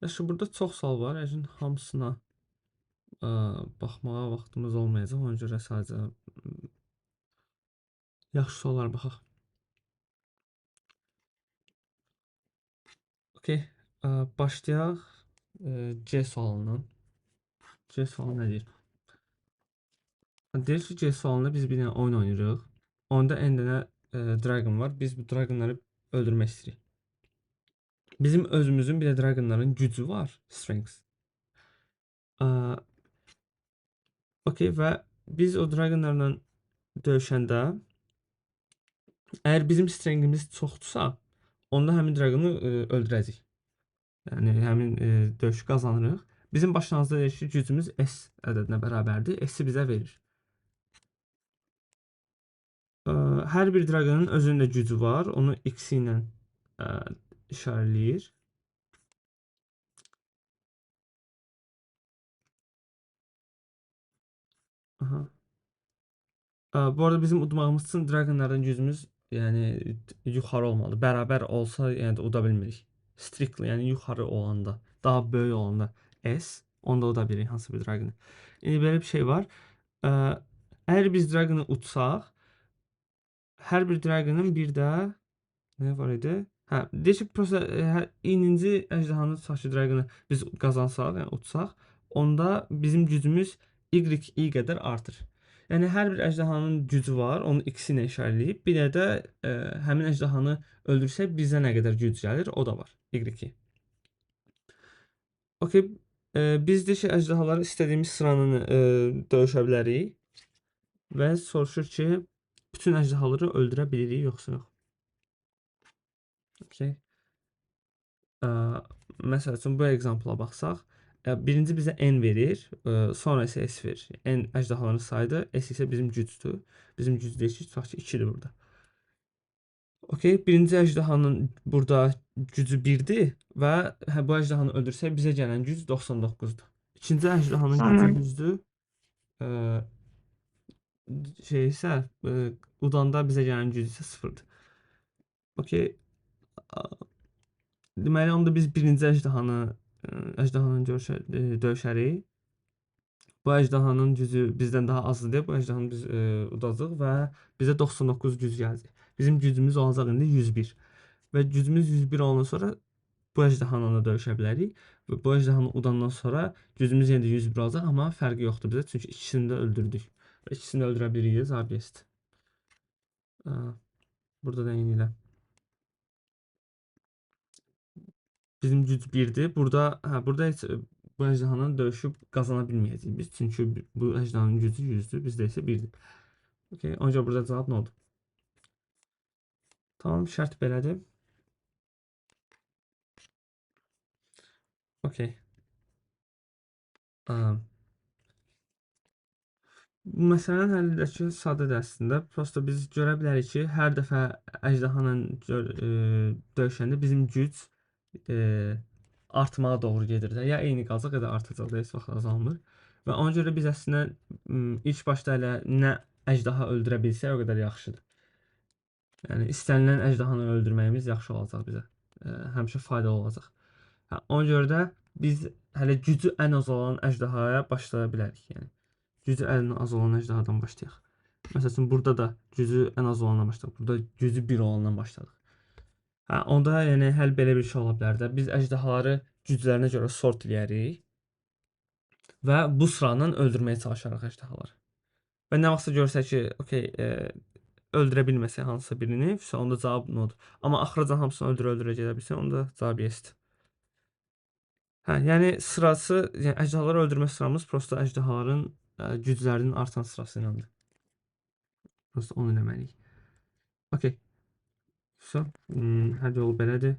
Yaxşı, burada çox sual var. Yəqin hamısına baxmağa vaxtımız olmayacaq. Ona görə sadəcə yaxşı suallara baxaq. Okey, başlayaq C sualından. C sualı nə deyir? Deyir ki, C sualında biz bir dənə oyun oynayırıq. Onda n dənə dragon var. Biz bu dragonları öldürmək istəyirik. Bizim özümüzün bir də dragonların gücü var. Strength. Okey, və biz o dragonlarla döyüşəndə əgər bizim strengthimiz çoxdursa, onda həmin dragonu öldürəcəyik. Yəni həmin döyüşü qazanırıq. Bizim başlanğıcda deyir ki, gücümüz S ədədinə bərabərdir. S-i bizə verir. Hər bir dragonun özünün də gücü var. Onu X ilə işarələyir. Aha. Bu arada bizim udmağımız üçün dragonlardan gücümüz yəni yuxarı olmalıdır. Bərabər olsa yəni də uda bilmirik. Strictly, yəni yuxarı olanda, daha böyük olanda S, onda uda bilirik hansı bir dragonu. İndi belə bir şey var. Əgər biz dragonu udsaq, hər bir dragonun bir də nə var idi? Hə, deyir ki, ininci əjdahanı, tutaq ki, dragonu biz qazansaq, yəni udsaq, onda bizim gücümüz YI qədər artır. Yəni hər bir əjdahanın gücü var, onu X ilə işarələyib. Bir də həmin əjdahanı öldürsək bizə nə qədər güc gəlir, o da var. Y2. Okey, biz deyir ki, əjdahaları istədiyimiz sıranı döyüşə bilərik və soruşur ki, bütün əjdahaları öldürə bilirik yoxsa yox. Okey. Məsəl üçün bu example-a baxsaq, birinci bizə N verir, sonra isə S verir. N əjdahaların sayıdır, S isə bizim gücdür. Bizim güc deyir ki, tutaq ki, 2-dir burada. Okey, birinci əjdahanın burada gücü 1-dir və bu əjdahanı öldürsək bizə gələn güc 99-dur. İkinci əjdahanın gücü 100-dür. Şey isə udanda bizə gələn güc isə 0-dır. Okey. Deməli, onda biz birinci əjdahanı döyüşərik. Bu əjdahanın gücü bizdən daha azdır deyə bu əjdahanı biz udacaq və bizə 99 güc gələcək. Bizim gücümüz olacaq indi 101. Və gücümüz 101 olandan sonra bu əjdahanla da döyüşə bilərik. Və bu əjdahanı udandan sonra gücümüz yenə də 101 olacaq, amma fərqi yoxdur bizə. Çünki ikisini də öldürdük. Və ikisini də öldürə bilirik. ABS-dir. Burada da eyni ilə. Bizim güc 1-dir. Burada, burada heç bu əjdahanla döyüşüb qazana bilməyəcəyik biz. Çünki bu əjdahanın gücü 100-dür, bizdə isə 1-dir. Okey, ona görə burada cavab nə oldu? Tamam, şərt belədir. Okey. Bu məsələnin həlli də ki, sadədir əslində. Prosto biz görə bilərik ki, hər dəfə əjdahanla döyüşəndə bizim güc artmağa doğru gedir də. Ya eyni qalacaq, ya da artacaq da, heç vaxt azalmır. Və ona görə biz əslində ilk başda elə nə əjdaha öldürə bilsək, o qədər yaxşıdır. Yəni istənilən əjdahanı öldürməyimiz yaxşı olacaq bizə. Həmişə faydalı olacaq. Ona görə də biz hələ gücü ən az olan əjdahaya başlaya bilərik. Yəni gücü ən az olan əjdahadan başlayaq. Məsəl üçün burada da gücü ən az olandan başladıq. Burada gücü 1 olandan başladıq. Onda yəni həll belə bir şey ola bilər də. Biz əjdahaları güclərinə görə sort eləyərik və bu sıranla öldürməyə çalışarıq əjdahaları. Və nə vaxtsa görsək ki, okey, öldürə bilməsək hansısa birini, onda cavab nodur. Amma axıracan hamısını öldürə-öldürə gedə bilsək, onda cavab yes-dir. Yəni sırası, yəni əjdahaları öldürmə sıramız prosto əjdahaların güclərinin artan sırası ilədir. Prosto onu eləməliyik. Okey. So, hər yolu belədir.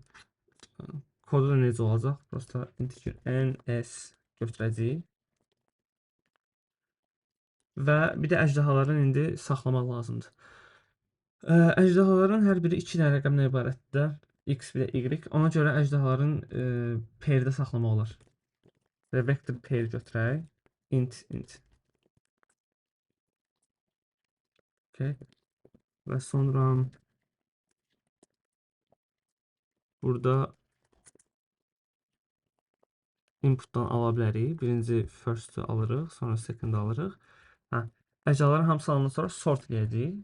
Kodu da necə olacaq? Prosto integer n, s götürəcəyik. Və bir də əjdahaların indi saxlamaq lazımdır. Əjdahaların hər biri 2 dənə rəqəmdən ibarətdir də. X bir də Y. Ona görə əjdahaların pairdə saxlamaq olar. Və vector pair götürək. Int, int. Okay. Və sonra burada inputdan ala bilərik. Birinci first-ü alırıq, sonra second alırıq. Hə, əjdahaların hamısı alandan sonra sort eləyəcəyik.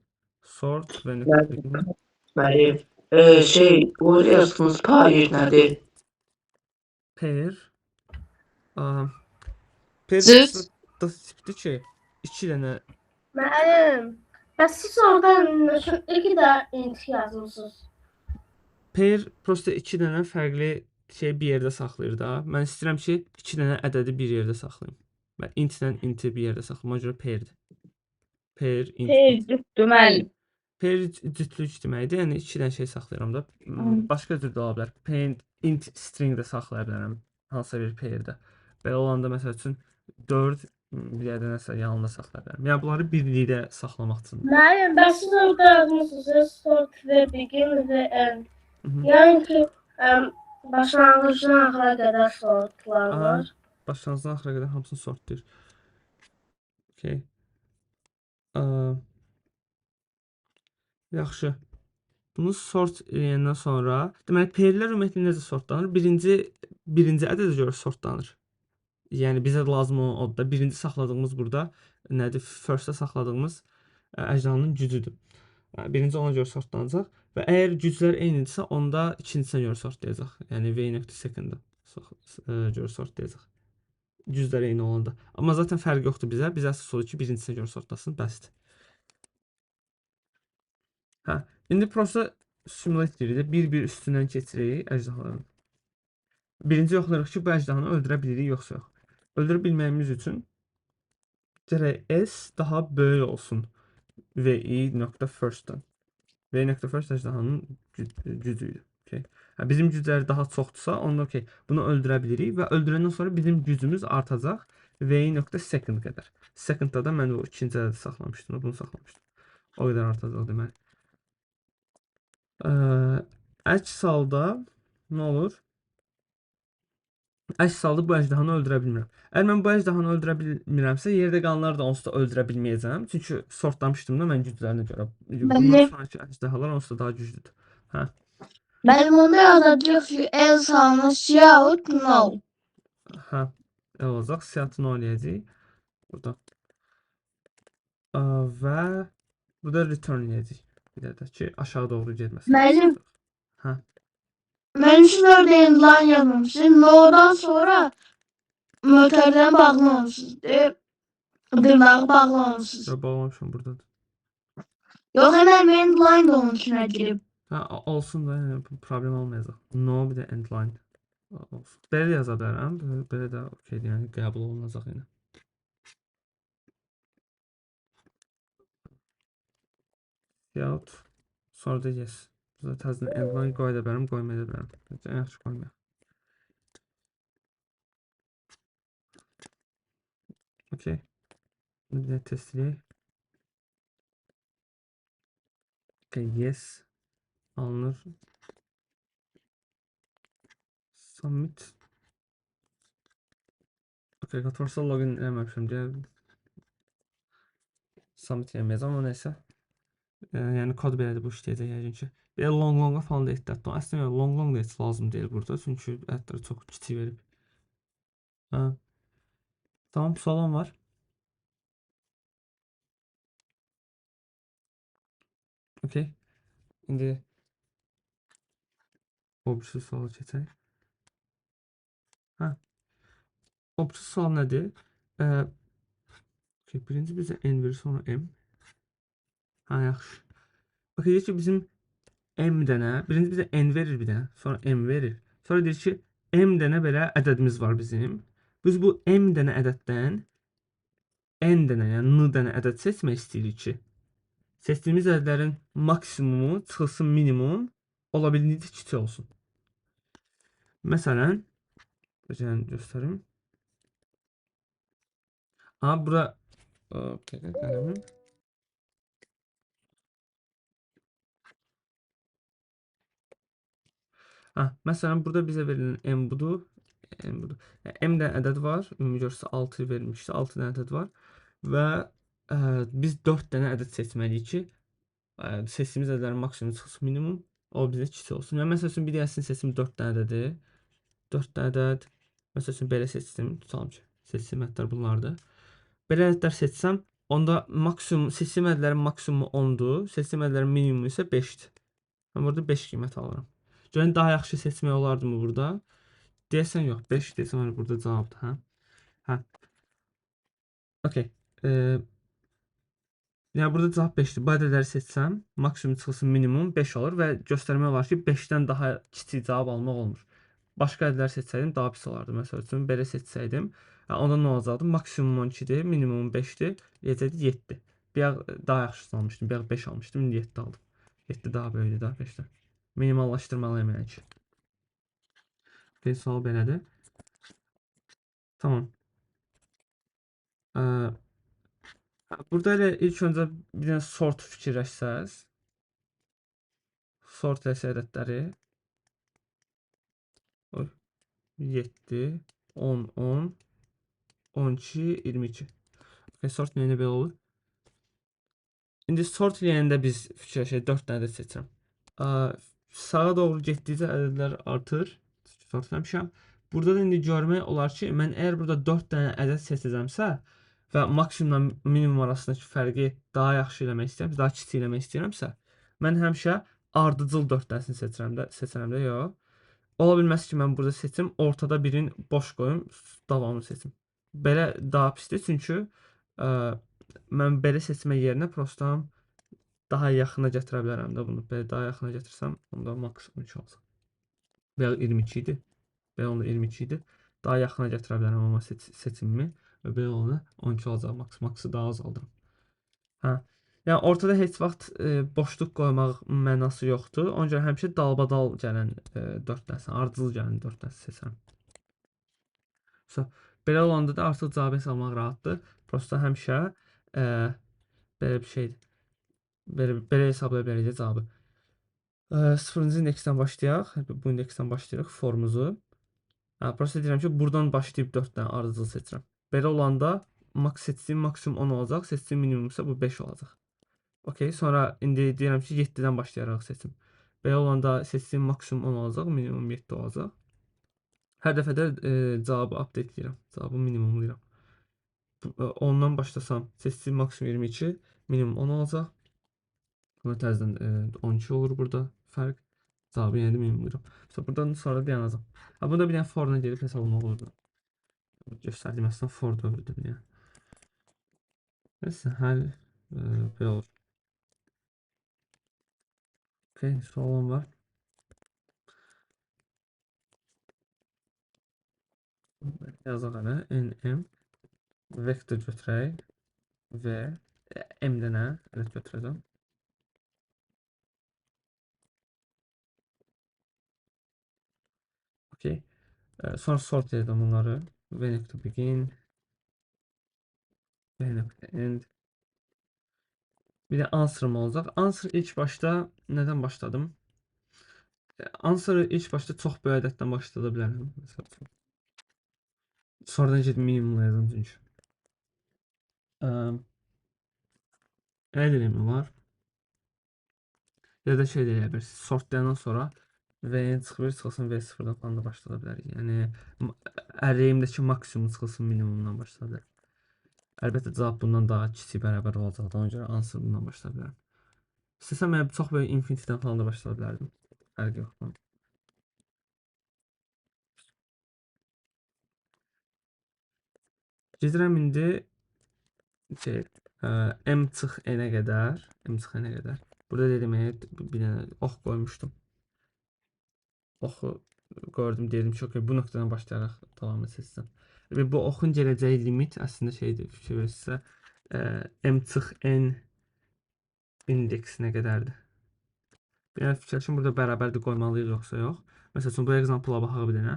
Sort və nöqtə. Mənim orada yazdığınız pair nədir? Pair. Pair Cüt. da tipdir ki, 2 dənə. Müəllim, bəs siz orada nə üçün 2 də int yazmısınız? Pair prosta 2 dənə fərqli şey bir yerdə saxlayır da. Mən istəyirəm ki, 2 dənə ədədi bir yerdə saxlayım. Və int ilə inti bir yerdə saxlayım. Ona görə pairdir. Pair, int, Pair int. cütdür müəllim. Pair cütlük deməkdir. Yəni 2 dənə şey saxlayıram da. Başqa cür də ola bilər. Pair, int, string də saxlaya bilərəm. Hansısa bir pairdə. Belə olanda məsəl üçün 4 bir yerdə nəsə yanında saxlaya bilərəm. Yəni bunları birlikdə saxlamaq üçün. Müəllim, bəs siz orada yazmısınız sort və begin və end. Yəni ki, başlanğıcdan axıra qədər sortlar var. Başlanğıcdan axıra qədər hamısını sortlayır. Okay. Yaxşı. Bunu sort eləyəndən sonra, deməli pairlər ümumiyyətlə necə sortlanır? Birinci ədədə görə sortlanır. Yəni bizə lazım olan odur da. Birinci saxladığımız burada nədir? First-də saxladığımız əjdahanın gücüdür. Birinci ona görə sortlanacaq və əgər güclər eynidirsə, onda ikincisinə görə sortlayacaq. Yəni v nöqtə second-a görə sortlayacaq. Güclər eyni olanda. Amma zaten fərq yoxdur bizə. Bizə əsas odur ki, birincisinə görə sortlasın, bəsdir. Hə, indi prosta simulate edirik. Bir-bir üstündən keçirik əjdahaların. Birinci yoxlayırıq ki, bu əjdahanı öldürə bilirik yoxsa yox. Öldürə bilməyimiz üçün gərək S daha böyük olsun VI nöqtə first-dən. V nöqtə first əjdahanın gücü idi. Okay. Hə, bizim gücləri daha çoxdursa, onda okay, bunu öldürə bilirik və öldürəndən sonra bizim gücümüz artacaq VI nöqtə second qədər. Second-da da mən o ikinci ədədi saxlamışdım, bunu saxlamışdım. O qədər artacaq deməli. Əks halda nə olur? Əks halda bu əjdahanı öldürə bilmirəm. Əgər mən bu əjdahanı öldürə bilmirəmsə, yerdə qalanları da onsuz da öldürə bilməyəcəm. Çünki sortlamışdım da mən güclərinə görə. Bundan sonraki əjdahalar onsuz da daha güclüdür. Hə. Mənim onda yazacaq ki, else halına cout no. Hə, elə olacaq. Cout no eləyəcəyik. Burada. Və burada return eləyəcəyik. Bir də ki, aşağı doğru getməsin. Mənim Hə. Mənim üçün orada endline yazmamışsınız. No'dan sonra mötərdən bağlamamışsınız. Dırnağı bağlamamışsınız. Yox, bağlamışam buradadır. Yox, hemen endline də onun içinə girib. Hə, olsun da, yəni problem olmayacaq. No, bir də endline olsun. Belə də yaza bilərəm. Belə də okeydir, yəni qəbul olunacaq yenə. Cout, sonra da yes. Burada təzədən endline qoya da bilərəm, qoymaya da bilərəm. Ən yaxşı qoymayaq. Okey. Bir də test eləyək. Okay, yes. Alınır. Submit. Okay, Qatvarsa login eləməmişəm deyə submit eləməyəcəm, amma nəysə. Yəni kod belədir, bu işləyəcək yəqin ki. Bir long-longa falan da ehtiyatlı olun. Əslində long-long da heç lazım deyil burada, çünki ədədləri çox kiçik verib. Hə. Tamam, sualım var. Okay. İndi o birisi suala keçək. Hə. O birisi sual nədir? Okay, birinci bizə N verir, sonra M. Hə, yaxşı. Okay, deyir ki, bizim M dənə, birinci bizə N verir bir dənə, sonra M verir. Sonra deyir ki, M dənə belə ədədimiz var bizim. Biz bu M dənə ədəddən N dənə, yəni N dənə ədəd seçmək istəyirik ki, seçdiyimiz ədədlərin maksimumu çıxılsın minimum, olabildiyince kiçik olsun. Məsələn, göstərim. Aha, bura, bir dəqiqə, qələmim. Hə, məsələn, burada bizə verilən M budur. M budur. Yəni, M dənə ədəd var. Ümumi görürsə 6 verilmişdi. 6 dənə ədəd var. Və biz 4 dənə ədəd seçməliyik ki, seçdiyimiz ədədlərin maksimumu çıxsın minimum, o bizə kiçik olsun. Yəni, məsəl üçün, bir dənəsinin seçimi 4 dənə ədədir. 4 dənə ədəd, Məsəl üçün belə seçdim, tutalım ki, seçdiyim ədədlər bunlardır. Belə ədədlər seçsəm, onda maksimum seçdiyim ədədlərin maksimumu 10-dur, seçdiyim ədədlərin minimumu isə 5-dir. Mən burada 5 qiymət alıram. Görən daha yaxşı seçmək olardı mı burada? Deyəsən yox, 5 desəm burada cavabdır, hə? Hə. Okay. Yəni burada cavab 5-dir. Bu ədədləri seçsəm, maksimum çıxılsın minimum 5 olur və göstərmək olar ki, 5-dən daha kiçik cavab almaq olmur. Başqa ədədlər seçsəydim daha pis olardı. Məsəl üçün belə seçsəydim, onda nə olacaqdı? Maksimum 12-dir, minimum 5-dir, eləcəkdir 7. Bir daha yaxşısını almışdım. Bir 5 almışdım, indi 7 aldım. 7 daha böyükdür, daha 5-dən. Minimallaşdırmalıyam yəni ki. Okay, sual belədir. Tamam. Burada elə ilk öncə bir dənə sort fikirləşsəz. Sort eləsə ədədləri. 7, 10, 10, 12, 22. Okay, sort neyinə belə olur? İndi sort eləyəndə biz fikirləşək, 4 dənə ədəd seçirəm. Sağa doğru getdikcə ədədlər artır. Sort eləmişəm. Burada da indi görmək olar ki, mən əgər burada 4 dənə ədəd seçəcəmsə və maksimumla minimum arasındakı fərqi daha yaxşı eləmək istəyirəm, daha kiçik eləmək istəyirəmsə, mən həmişə ardıcıl 4 dənəsini seçirəm də, yox. Ola bilməz ki, mən burada seçim, ortada birini boş qoyum, davamını seçim. Belə daha pisdir, çünki mən belə seçmək yerinə prostam daha yaxına gətirə bilərəm də bunu. Belə daha yaxına gətirsəm, onda maksimum 2 olacaq. Belə 22 idi. Belə onda 22 idi. Daha yaxına gətirə bilərəm amma seçimimi. Və belə olanda 12 olacaq. Maksı daha azaldıram. Hə. Yəni ortada heç vaxt boşluq qoymaq mənası yoxdur. Ona görə həmişə dalbadal gələn 4 dənəsini, ardıcıl gələn 4 dənəsini seçirəm. So, belə olanda da artıq cavab hesablamaq rahatdır. Prosta həmişə belə bir şeydir. Belə hesablaya bilərik də cavabı. 0-cı indeksdən başlayaq. Bu indeksdən başlayırıq forumuzu. Prosta deyirəm ki, buradan başlayıb 4 dənə ardıcıl seçirəm. Belə olanda seçdiyim maksimum 10 olacaq, seçdiyim minimum isə bu 5 olacaq. Okay, sonra indi deyirəm ki, 7-dən başlayaraq seçim. Belə olanda seçdiyim maksimum 10 olacaq, minimum 7 olacaq. Hər dəfə də cavabı update edirəm, cavabı minimumlayıram. 10-dan başlasam, seçdiyim maksimum 22, minimum 10 olacaq. Buna təzədən 12 olur burada fərq. Cavabı yenə də minimumlayıram. Buradan sonra dayanacam. Bunda bir dənə for-la gedib hesablamaq olur. Göstərdiyim əslində for dövrüdür bir dənə. Neyse, həll belə olur. Okay, sualım var. Yazaq hələ. N, M vektor götürək. V, M dənə ədəd götürəcəm. Okay. Sonra sort edim bunları. V nokta begin, V nokta end. Bir də answer'ım olacaq. Answer ilk başda nədən başladım? Answer'ı ilk başda çox böyük ədəddən başlada bilərəm. Məsələn, sonradan gedib minimumlayacağım çünki. Nə demək olar? Ya da şey deyə bilərsiniz. Sortlayandan sonra V-nin çıxır, çıxılsın V0-dan falan da başlada bilərik. Yəni arrayimdəki maksimum çıxılsın minimumdan başlada bilərəm. Əlbəttə cavab bundan daha kiçik bərabər olacaqdır. Ona görə answer bundan başlaya bilərəm. İstəsəm mən çox böyük infinity-dən falan da başlaya bilərdim. Fərqi yoxdur. Gedirəm indi M çıx N-ə qədər. M çıx N-ə qədər. Burada dedim, bir dənə ox qoymuşdum. Oxu gördüm, dedim ki, okay, bu nöqtədən başlayaraq davamını seçsəm. Və bu oxun gələcəyi limit əslində şeydir, fikir verirsinizsə, M çıx N indeksinə qədərdir. Yəni fikirləşin, burada bərabərdir qoymalıyıq yoxsa yox. Məsəl üçün, bu example-a baxaq bir dənə.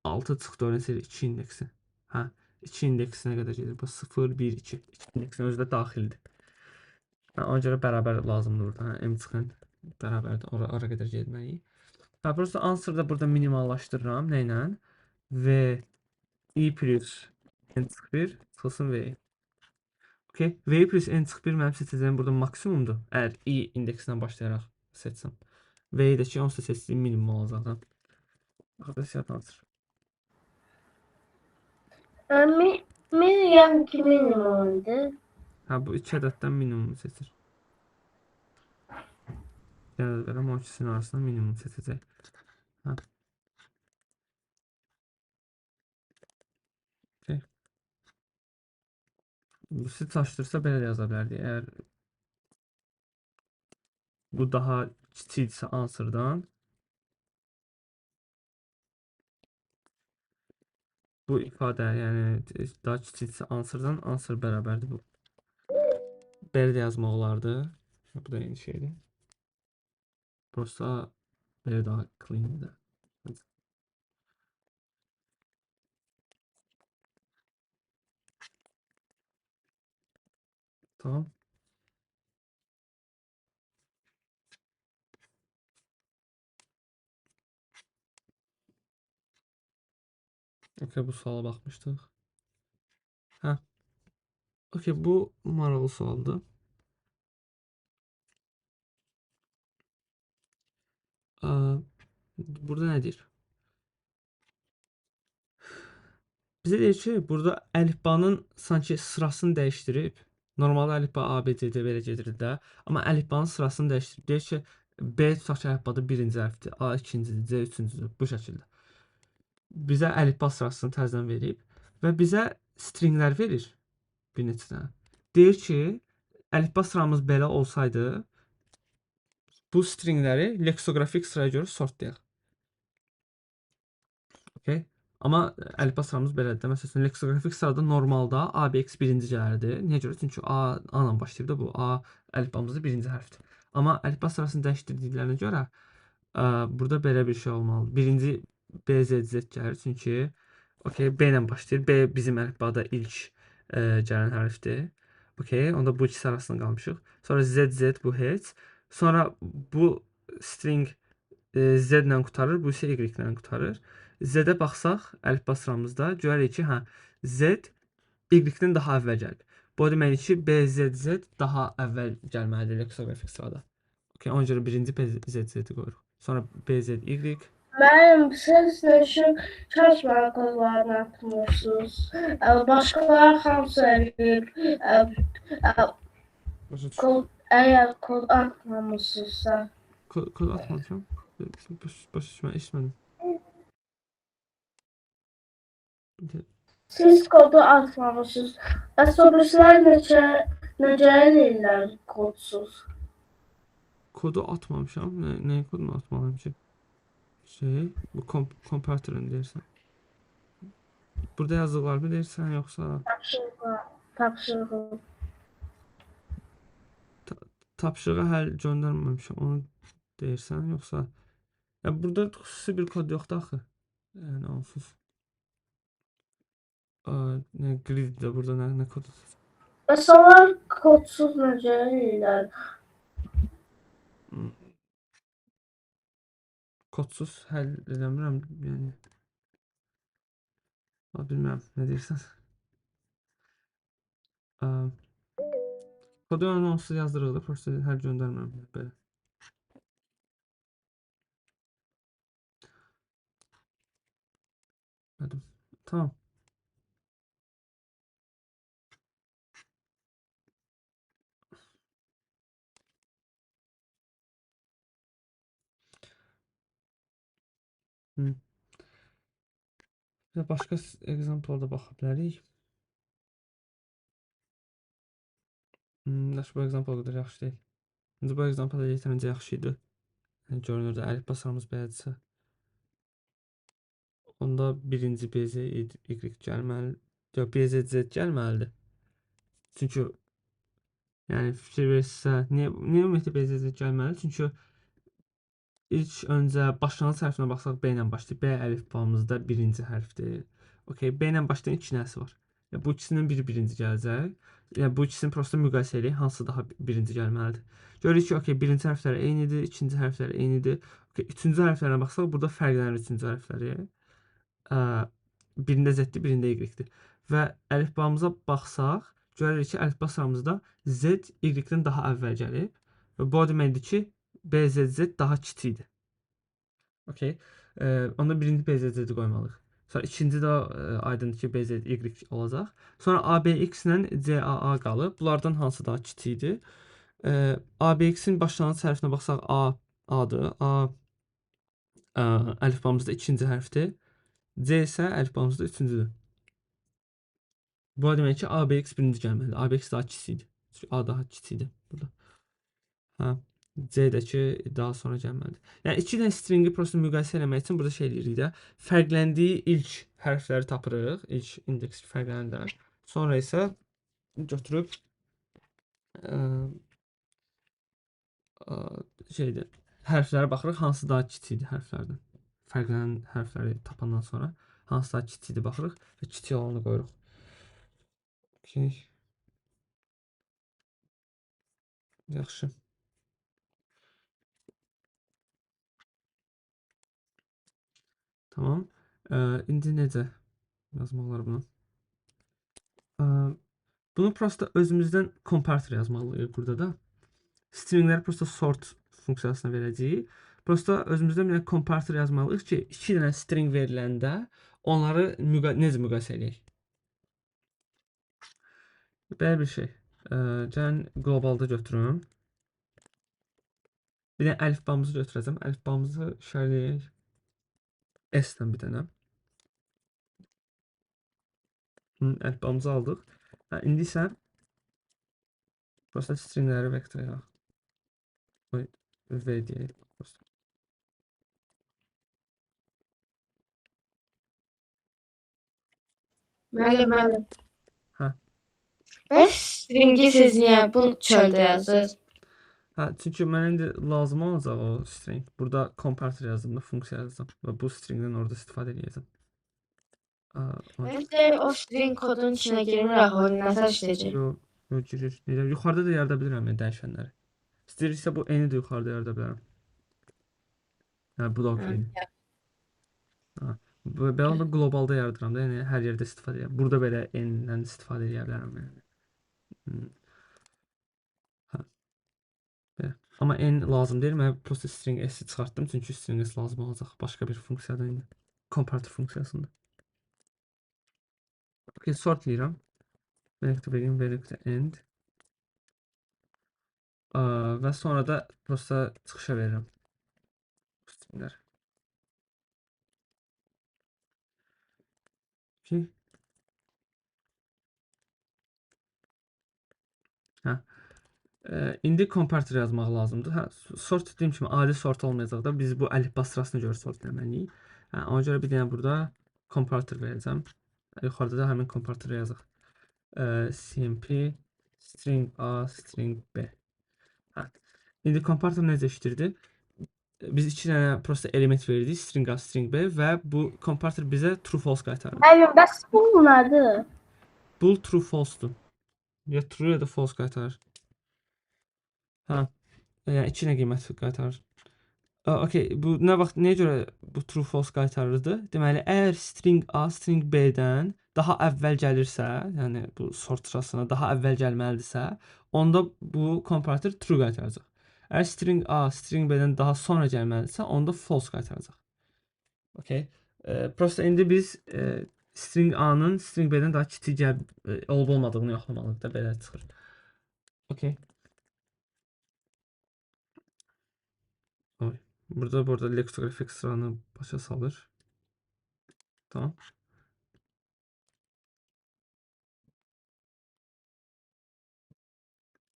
6 çıx 4-ün 2 indeksi. Hə, 2 indeksinə qədər gedir. Bu 0, 1, 2. 2 indeksinə özü də daxildir. Ona görə bərabər lazımdır burada. Hə, M çıx N bərabərdir. Ora qədər getməliyik. Hə, prosta answer-da burada minimallaşdırıram. Nə ilə? V i plus n çıx 1 çıxılsın V. Okay. V plus n çıx 1 mənim seçəcəyim burada maksimumdur. Əgər i indeksindən başlayaraq seçsəm. V-dəki onsuz da seçdiyim minimum olacaq. Axırda siyah answer. Min yəni ki minimum idi. Hə, bu iki ədəddən minimum seçir. Bir ədəd verəm, o ikisinin arasında minimum seçəcək. Hə. Okay. Bu sizi çaşdırsa belə də yaza bilərdik. Əgər bu daha kiçikdirsə answer'dan, bu ifadə, yəni daha kiçikdirsə answer'dan, answer bərabərdir bu. Belə də yazmaq olardı. Bu da eyni şeydir. Prosta belə daha clean-dir. Tamam. Okay, bu suala baxmışdıq. Hə. Okay, bu maraqlı sualdır. Burada nə deyir? Bizə deyir ki, burada əlifbanın sanki sırasını dəyişdirib. Normalda əlifba A, B, C, D belə gedirdi də. Amma əlifbanın sırasını dəyişdirib. Deyir ki, B tutaq ki, əlifbada birinci hərfdir, A ikincidir, C üçüncüdür. Bu şəkildə. Bizə əlifba sırasını təzədən verib və bizə stringlər verir bir neçə dənə. Deyir ki, əlifba sıramız belə olsaydı, bu stringləri leksografik sıraya görə sortlayaq. Okay. Amma əlifba sıramız belədir də. Məsəl üçün, leksografik sırada normalda A, B, X birinci gələrdi. Niyə görə? Çünki A, A ilə başlayır da bu. A əlifbamızda birinci hərfdir. Amma əlifba sırasını dəyişdirdiklərinə görə burada belə bir şey olmalıdır. Birinci B, Z, Z gəlir. Çünki okay, B ilə başlayır. B bizim əlifbada ilk gələn hərfdir. Okay, onda bu ikisi arasında qalmışıq. Sonra Z, Z bu heç. Sonra bu string Z ilə qurtarır, bu isə Y ilə qurtarır. Z-ə baxsaq, əlifba sıramızda görərik ki, hə, Z Y-dən daha əvvəl gəlib. Bu o deməkdir ki, B, Z, Z daha əvvəl gəlməlidir leksografik sırada. Okay, ona görə birinci B, Z, Z-i qoyuruq. Sonra B, Z, Y. Müəllim, siz nə üçün çalışma kodlarını atmırsınız? Başqaları hamısı eləyib. Əgər kod atmamışsınızsa. Kod atmamışam. Başa düşmə, eşitmədim. Siz kodu atmamışsınız. Bəs o birisilər necə eləyirlər kodsuz? Kodu atmamışam. Nəyin kodunu atmalıyam ki? Şey, bu kompüterin deyirsən. Burada yazdıqlarımı deyirsən, yoxsa? Tapşırığı. Tapşırığı həll göndərməmişəm, onu deyirsən, yoxsa? Ya, burada xüsusi bir kod yoxdur axı. Yəni, onsuz. Nə griddir burada, nə kod atacaq? Bəs onlar kodsuz necə eləyirlər? Kodsuz həll eləmirəm, yəni. Bilmirəm, nə deyirsən? Kodu onu onsuz yazdırıq da, prosta həll göndərmirəm, belə. Tamam. Başqa example-a da baxa bilərik. Bu example o qədər yaxşı deyil. İndi bu example da yetərincə yaxşı idi. Yəni, görünür də əlifba sıramız belədirsə. Onda birinci B, Z, Y gəlməli. Yox, B, Z, Z gəlməlidir. Çünki yəni fikir verirsə, niyə ümumiyyətlə B, Z, Z gəlməli? Çünki ilk öncə başlanğıc hərfinə baxsaq B ilə başlayır. B əlifbamızda birinci hərfdir. Okay, B ilə başlayan iki nəsi var. Yəni, bu ikisindən biri birinci gələcək. Yəni, bu ikisini prosta müqayisə edək, hansı daha birinci gəlməlidir. Görürük ki, okay, birinci hərfləri eynidir, ikinci hərfləri eynidir. Okay, üçüncü hərflərinə baxsaq, burada fərqlənir üçüncü hərfləri. Birində Z-dir, birində Y-dir. Və əlifbamıza baxsaq, görürük ki, əlifba sıramızda Z Y-dən daha əvvəl gəlib. Və bu o deməkdir ki, B, Z, Z daha kiçikdir. Okay. Onda birinci BZC-dir qoymalıyıq. Sonra ikinci də aydındır ki, BZY olacaq. Sonra ABX ilə CAA qalıb. Bunlardan hansı daha kiçikdir? ABX-in başlanğıc hərfinə baxsaq A A-dır. A əlifbamızda ikinci hərfdir. C isə əlifbamızda üçüncüdür. Bu demək ki, ABX birinci gəlməlidir. ABX daha kiçikdir. Çünki A daha kiçikdir burada. Hə, C də ki, daha sonra gəlməlidir. Yəni, iki dənə stringi prosto müqayisə eləmək üçün burada şey eləyirik də, fərqləndiyi ilk hərfləri tapırıq, ilk indeks fərqlənənlər. Sonra isə götürüb şeydir, hərflərə baxırıq, hansı daha kiçikdir hərflərdən. Fərqlənən hərfləri tapandan sonra hansı daha kiçikdir baxırıq və kiçik olanı qoyuruq. Okay. Yaxşı. Tamam. İndi necə yazmaq olar bunu? Bunu prosto özümüzdən comparator yazmalıyıq burada da. Stringləri prosto sort funksiyasına verəcəyik. Prosto özümüzdən bir comparator yazmalıyıq ki, iki dənə string veriləndə onları necə müqayisə eləyək? Belə bir şey. Gəlin globalda götürüm. Bir dənə əlifbamızı götürəcəm. Əlifbamızı işarələyək. S-dən bir dənə. Əlifbamızı aldıq. İndi isə prosto stringləri vektora yağ. V deyək. Müəllim, müəllim. Hə. Bəs stringi siz niyə bu çöldə yazırsınız? Hə, çünki mənə indi lazım olacaq o string. Burada comparator yazdım da, funksiya yazdım və bu stringdən orada istifadə edəcəm. Bəs o string kodun içinə girmir axı, o nəsə işləyəcək? Yox, yox, girir. Necə? Yuxarıda da yarada bilirəm yəni dəyişənləri. İstəyirsə bu n-i də yuxarıda yarada bilərəm. Hə, bu da okeydir. Hə. Belə onda globalda yaradıram da, yəni hər yerdə istifadə edirəm. Burada belə n-dən istifadə edə bilərəm yəni. Hə. Belə. Amma n lazım deyil. Mən prosto string s-i çıxartdım, çünki string s lazım olacaq başqa bir funksiyada indi. Comparator funksiyasında. Okay, sort eləyirəm. V nöqtə begin, V nöqtə end. Və sonra da prosto çıxışa verirəm stringləri. Okay. Hə. İndi comparator yazmaq lazımdır. Hə, sort dediyim kimi adi sort olmayacaq da. Biz bu əlifba sırasına görə sort eləməliyik. Hə, ona görə bir dənə burada comparator verəcəm. Yuxarıda da həmin comparatoru yazaq. CMP string A, string B. Hə. İndi comparator necə işləyirdi? Biz iki dənə prosto element verdik, string A, string B və bu comparator bizə true false qaytarır. Müəllim, bəs bu nədir? Bool true false-dur. Ya true ya da false qaytarır. Hə. Yəni iki nə qiymət qaytarır. Okay, bu nə vaxt nəyə görə bu true false qaytarırdı? Deməli, əgər string A string B-dən daha əvvəl gəlirsə, yəni bu sort sırasına daha əvvəl gəlməlidirsə, onda bu comparator true qaytaracaq. Əgər string A string B-dən daha sonra gəlməlidirsə, onda false qaytaracaq. Okay. Prosto indi biz string A-nın string B-dən daha kiçik olub olmadığını yoxlamalıyıq da, belə çıxır. Okay. Burada leksografik sıranı başa salır. Tamam.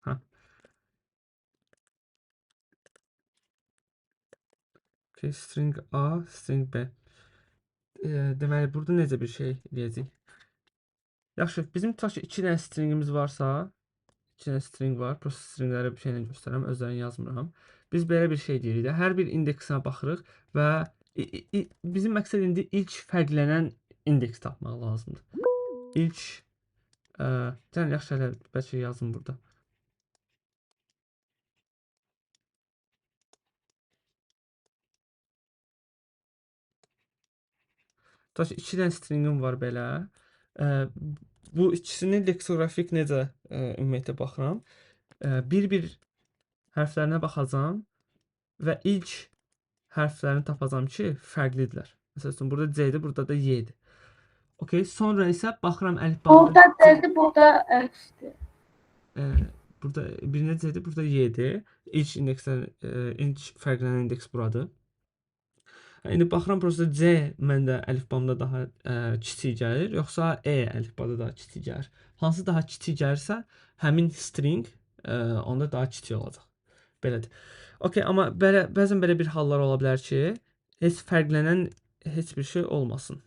Ha. Okay, string A, string B. Deməli, burada necə bir şey eləyəcəyik? Yaxşı, bizim tutaq ki, iki dənə stringimiz varsa, iki dənə string var. Prosto stringləri bir şeylə göstərirəm, özlərini yazmıram. Biz belə bir şey deyirik də, hər bir indeksinə baxırıq və bizim məqsəd indi ilk fərqlənən indeks tapmaq lazımdır. İlk, gəlin yaxşı hələ bəlkə yazım burada. Tutaq ki, iki dənə stringim var belə. Bu ikisini leksografik necə ümumiyyətlə baxıram. Bir-bir hərflərinə baxacağam və ilk hərflərini tapacam ki, fərqlidirlər. Məsəl üçün, burada C-dir, burada da Y-dir. Okey, sonra isə baxıram əlifbamda. Burada D-dir, burada X-dir. Burada birində C-dir, burada Y-dir. İlk indeksdən, ilk fərqlənən indeks buradır. İndi baxıram prosta C məndə əlifbamda daha kiçik gəlir, yoxsa E əlifbada daha kiçik gəlir. Hansı daha kiçik gəlirsə, həmin string onda daha kiçik olacaq. Belədir. Okey, amma belə, bəzən belə bir hallar ola bilər ki, heç fərqlənən heç bir şey olmasın.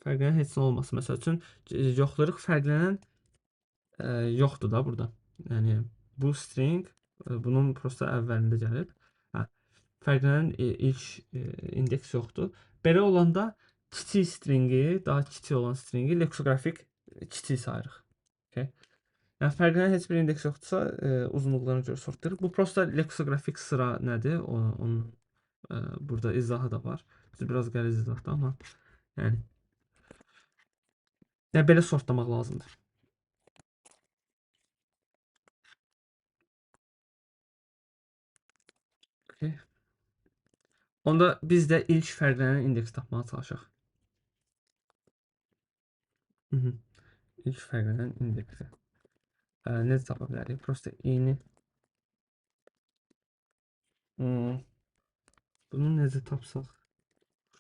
Fərqlənən heç nə olmasın. Məsəl üçün, yoxlayırıq, fərqlənən yoxdur da burada. Yəni, bu string bunun prosta əvvəlində gəlib. Hə, fərqlənən ilk indeks yoxdur. Belə olanda kiçik stringi, daha kiçik olan stringi leksografik kiçik sayırıq. Okay. Yəni, fərqlənən heç bir indeks yoxdursa, uzunluqlarına görə sortlayırıq. Bu prosta leksografik sıra nədir? Onun burada izahı da var. Biraz qəliz izahdır, amma yəni belə sortlamaq lazımdır. Okay. Onda biz də ilk fərqlənən indeks tapmağa çalışaq. İlk fərqlənən indeksi. Necə tapa bilərik? Prosta i-ni. Bunu necə tapsaq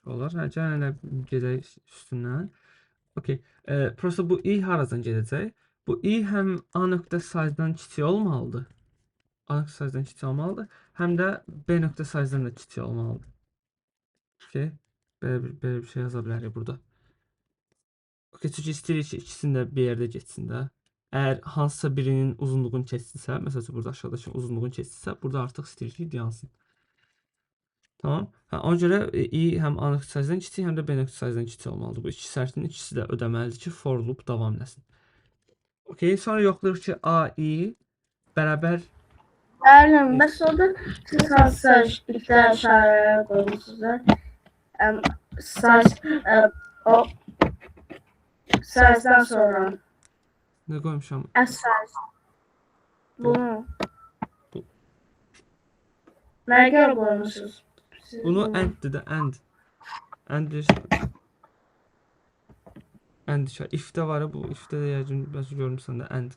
olar? Hə, gəlin elə gedək üstündən. Okey. Prosta bu i haradan gedəcək? Bu i həm a nöqtə size-dan kiçik olmalıdır. A nöqtə size-dan kiçik olmalıdır. Həm də b nöqtə size-dan da kiçik olmalıdır. Okey. Belə bir şey yaza bilərik burada. Okey, çünki istəyirik ki, ikisini də bir yerdə getsin də. Əgər hansısa birinin uzunluğunu keçsinsə, məsəl üçün burada aşağıdakı uzunluğunu keçsinsə, burada artıq istəyirik ki, dayansın. Tamam. Hə, ona görə i həm a nöqtə size-dan kiçik, həm də b nöqtə size-dan kiçik olmalıdır. Bu iki şərtin ikisi də ödəməlidir ki, for loop davam eləsin. Okey, sonra yoxlayırıq ki, a, i bərabər. Müəllim, bəs orada siz hansısa ilklər işarələri qoymusunuz da? Size, o size-dan sonra. Nə qoymuşam? S-size. Bunu. Bu. Nəyə görə qoymusunuz? Bunu end-dir də, end. End bilirsən. End işarə. If-də var ya, bu if-də də yəqin bəlkə görmüsən də end.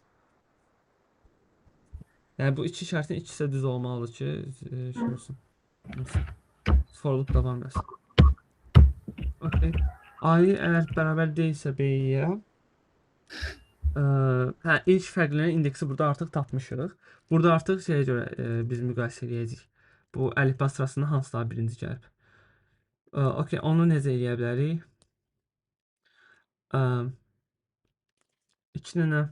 Yəni bu iki şərtin ikisi də düz olmalıdır ki, şey olsun. For loop davam eləsin. Okey. A-yı əgər bərabər deyilsə B-yə, hə, ilk fərqlənən indeksi burada artıq tapmışıq. Burada artıq şeyə görə biz müqayisə eləyəcəyik. Bu əlifba sırasında hansı daha birinci gəlib. Okey, onu necə eləyə bilərik? İki dənə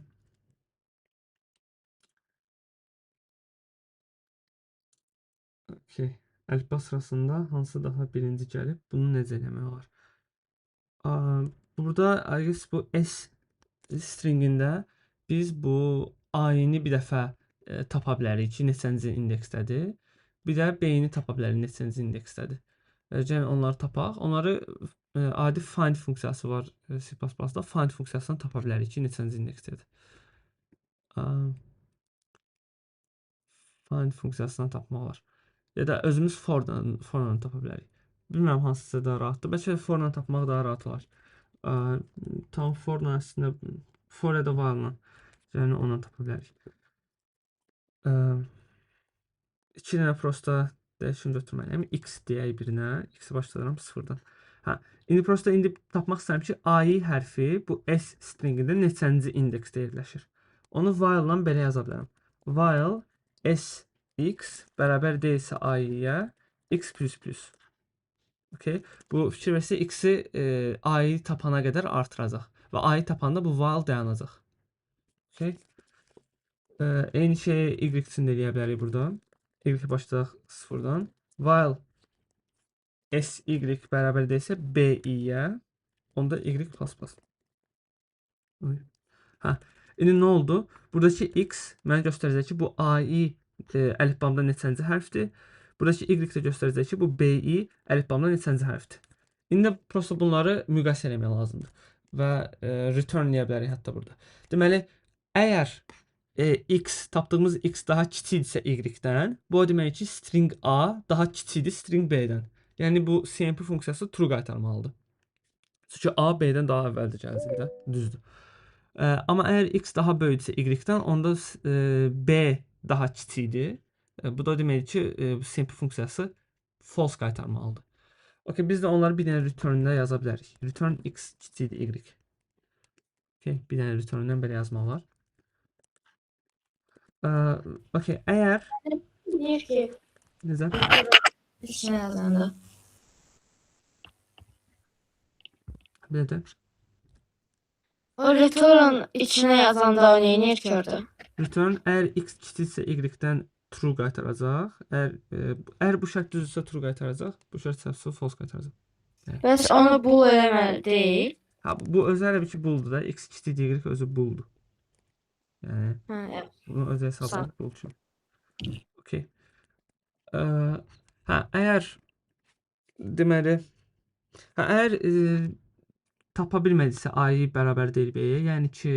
okey, əlifba sırasında hansı daha birinci gəlib? Bunu necə eləmək olar? Burada I guess bu S stringində biz bu A-ni bir dəfə tapa bilərik ki, neçənci indeksdədir. Bir də B-ni tapa bilərik, neçənci indeksdədir. Gəlin onları tapaq. Onları adi find funksiyası var C++-da. Find funksiyasını tapa bilərik ki, neçənci indeksdədir. Find funksiyasından tapmaq olar. Ya da özümüz for-la tapa bilərik. Bilmirəm hansısa daha rahatdır. Bəlkə for-la tapmaq daha rahat olar. Tam for-la əslində for ya da while-la. Yəni ondan tapa bilərik. İki dənə prosta dəyişim götürməliyəm. X deyək birinə. X-i başladıram sıfırdan. Hə, indi prosta indi tapmaq istəyirəm ki, A-i hərfi bu S stringində neçənci indeksdə yerləşir. Onu while-la belə yaza bilərəm. While S x bərabər deyilsə A-yə, x plus plus. Okay. Bu fikir versə x-i A-yı tapana qədər artıracaq və A-yı tapanda bu while dayanacaq. Okay. Eyni şeyi y üçün də eləyə bilərik burada. Y başlayaq sıfırdan. While S y bərabər deyilsə B i-yə, onda y plus plus. Hə, indi nə oldu? Buradakı x mənə göstərəcək ki, bu A-i əlifbamda neçənci hərfdir. Buradakı y də göstərəcək ki, bu B-i əlifbamda neçənci hərfdir. İndi prosta bunları müqayisə eləmək lazımdır və return eləyə bilərik hətta burada. Deməli, əgər x, tapdığımız x daha kiçikdirsə y-dən, bu o demək ki, string A daha kiçikdir string B-dən. Yəni bu CMP funksiyası true qaytarmalıdır. Çünki A B-dən daha əvvəldir gələcək də, düzdür. Amma əgər x daha böyükdürsə y-dən, onda B daha kiçikdir. Bu da deməkdir ki, CMP funksiyası false qaytarmalıdır. Okay, biz də onları bir dənə return-də yaza bilərik. Return x kiçikdir y. Okay, bir dənə return-dən belə yazmaq olar. Okay, əgər Deyir ki, necə? içinə yazanda. Belə də. O return içinə yazanda o neynir ki orada? Return əgər x kiçikdirsə y-dən true qaytaracaq. Əgər bu şərt düzdürsə true qaytaracaq, bu şərt səhvdirsə false qaytaracaq. Bəs onu bool eləməli deyil. Ha, bu özü elə bil ki booldur da. X kiçikdir y özü booldur. Yəni Hə, evet. bunu özü hesablayıb bool kimi. Okay. Hə, əgər deməli, hə, əgər tapa bilmədisə A-yı bərabər deyil B-yə, yəni ki,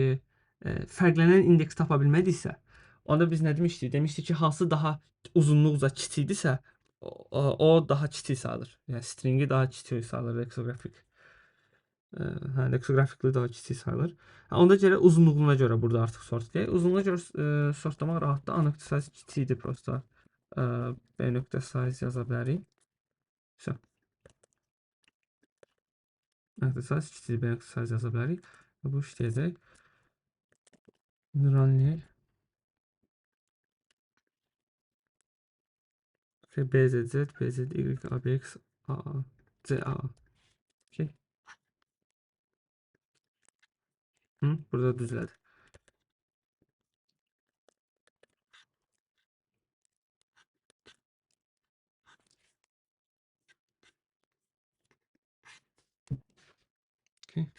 fərqlənən indeks tapa bilmədisə, onda biz nə demişdik? Demişdik ki, hansı daha uzunluqca kiçikdirsə, o daha kiçik sayılır. Yəni stringi daha kiçik sayılır leksografik. Hə, leksografik daha kiçik sayılır. Hə, onda görə uzunluğuna görə burada artıq sortlayaq. Uzunluğuna görə sortlamaq rahatdır. A nöqtə size kiçikdir prosta. B nöqtə size yaza bilərik. Vəsə. Nöqtə size kiçikdir, B nöqtə size yaza bilərik. Və bu işləyəcək. Run eləyək. Okay, B, Z, Z, B, Z, Y, A, B, X, A, A, C, A, A. Okay. Hı, burada düzlədi. Okay.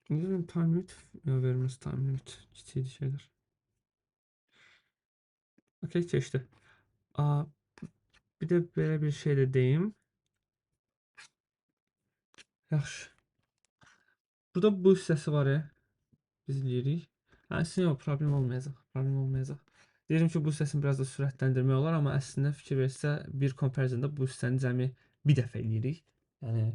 Bilmiyorum, time limit verməz, time limit ciddi şeyler. Okay, keçdi. Bir də belə bir şey də deyim. Yaxşı. Burada bu hissəsi var ya. Biz eləyirik. Əslində yox, problem olmayacaq. Problem olmayacaq. Deyirəm ki, bu hissəsini biraz da sürətləndirmək olar, amma əslində fikir versə bir comparisonda bu hissəni cəmi bir dəfə eləyirik. Yəni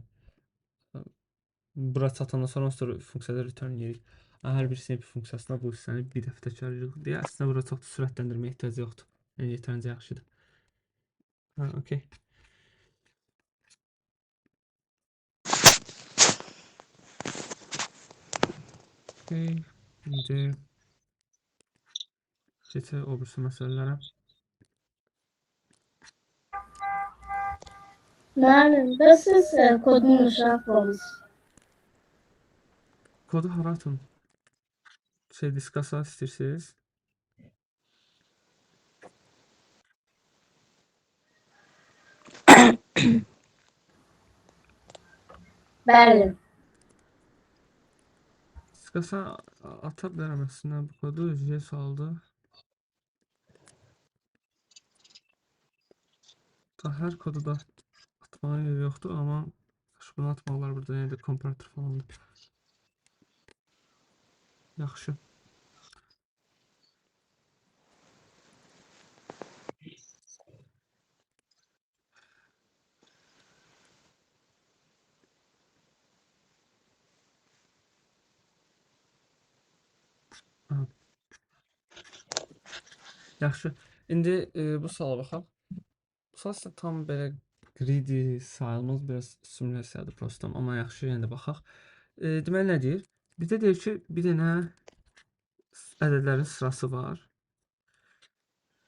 bura çatandan sonra funksiyada return eləyirik. Hər bir CMP funksiyasına bu hissəni bir dəfə təkrar edirik deyə əslində bura çox da sürətləndirməyə ehtiyac yoxdur. Yəni yetərincə yaxşıdır. Hə, okey. Okey. İndi keçək o birisi məsələlərə. Müəllim, bəs siz kodunu nişan. Kodu hara atın? Şey, diskasa istəyirsiniz? Bəli. Diskasa ata bilərəm əslində bu kodu. J saldı. Da hər kodu da atmaya yeri yoxdur, amma bunu atmaq olar burada, yəni də komparator falandır. Yaxşı. Aha. Yaxşı. İndi bu suala baxaq. Bu sual əslində tam belə greedy sayılmaz, biraz simulyasiyadır prosta, amma yaxşı, yenə də baxaq. Deməli nə deyir? Bizdə deyir ki, bir dənə ədədlərin sırası var.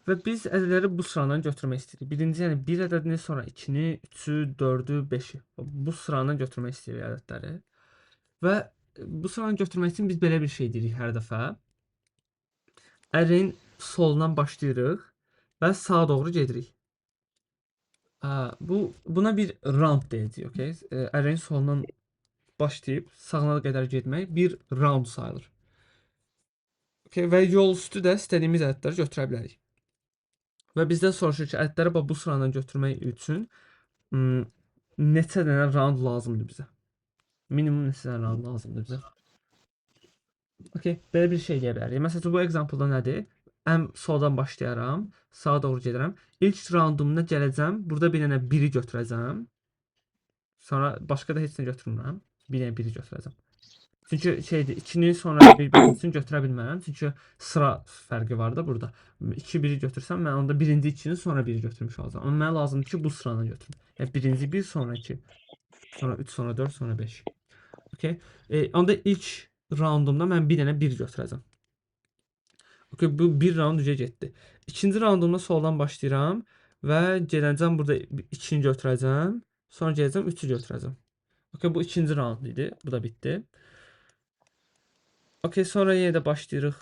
Və biz ədədləri bu sıradan götürmək istəyirik. Birinci, yəni bir ədədini, sonra 2-ni, 3-ü, 4-ü, 5-i. Bu sıradan götürmək istəyirik ədədləri. Və bu sıranı götürmək üçün biz belə bir şey deyirik hər dəfə. Array-in solundan başlayırıq və sağa doğru gedirik. Buna bir round deyəcəyik, okey? Array-in solundan başlayıb sağına qədər getmək bir round sayılır. Okay, və yol üstü də istədiyimiz ədədləri götürə bilərik. Və bizdən soruşur ki, ədədləri bu sıradan götürmək üçün Neçə dənə round lazımdır bizə? Minimum neçə dənə round lazımdır bizə? Okay, belə bir şey deyə bilərik. Məsələn, bu example-da nədir? Ən soldan başlayaram, sağa doğru gedirəm. İlk roundumda gələcəm, burada bir dənə 1-i götürəcəm. Sonra başqa da heç nə götürmürəm. Bir dənə 1-i götürəcəm. Çünki şeydir, 2-nin sonra bir üçün götürə bilmərəm. Çünki sıra fərqi var da burada. 2 1-i götürsəm, mən onda birinci 2-ni sonra 1-i götürmüş olacağam. Amma mənə lazımdır ki, bu sıranı götürüm. Yəni birinci 1, sonra 2, sonra 3, sonra 4, sonra 5. Okay. Onda ilk roundumda mən bir dənə 1 götürəcəm. Okay, bu bir round uca getdi. İkinci roundumda soldan başlayıram və gələcəm burada 2-ni götürəcəm. Sonra gələcəm 3-ü götürəcəm. Okay, bu ikinci round idi. Bu da bitdi. Okay, sonra yenə də başlayırıq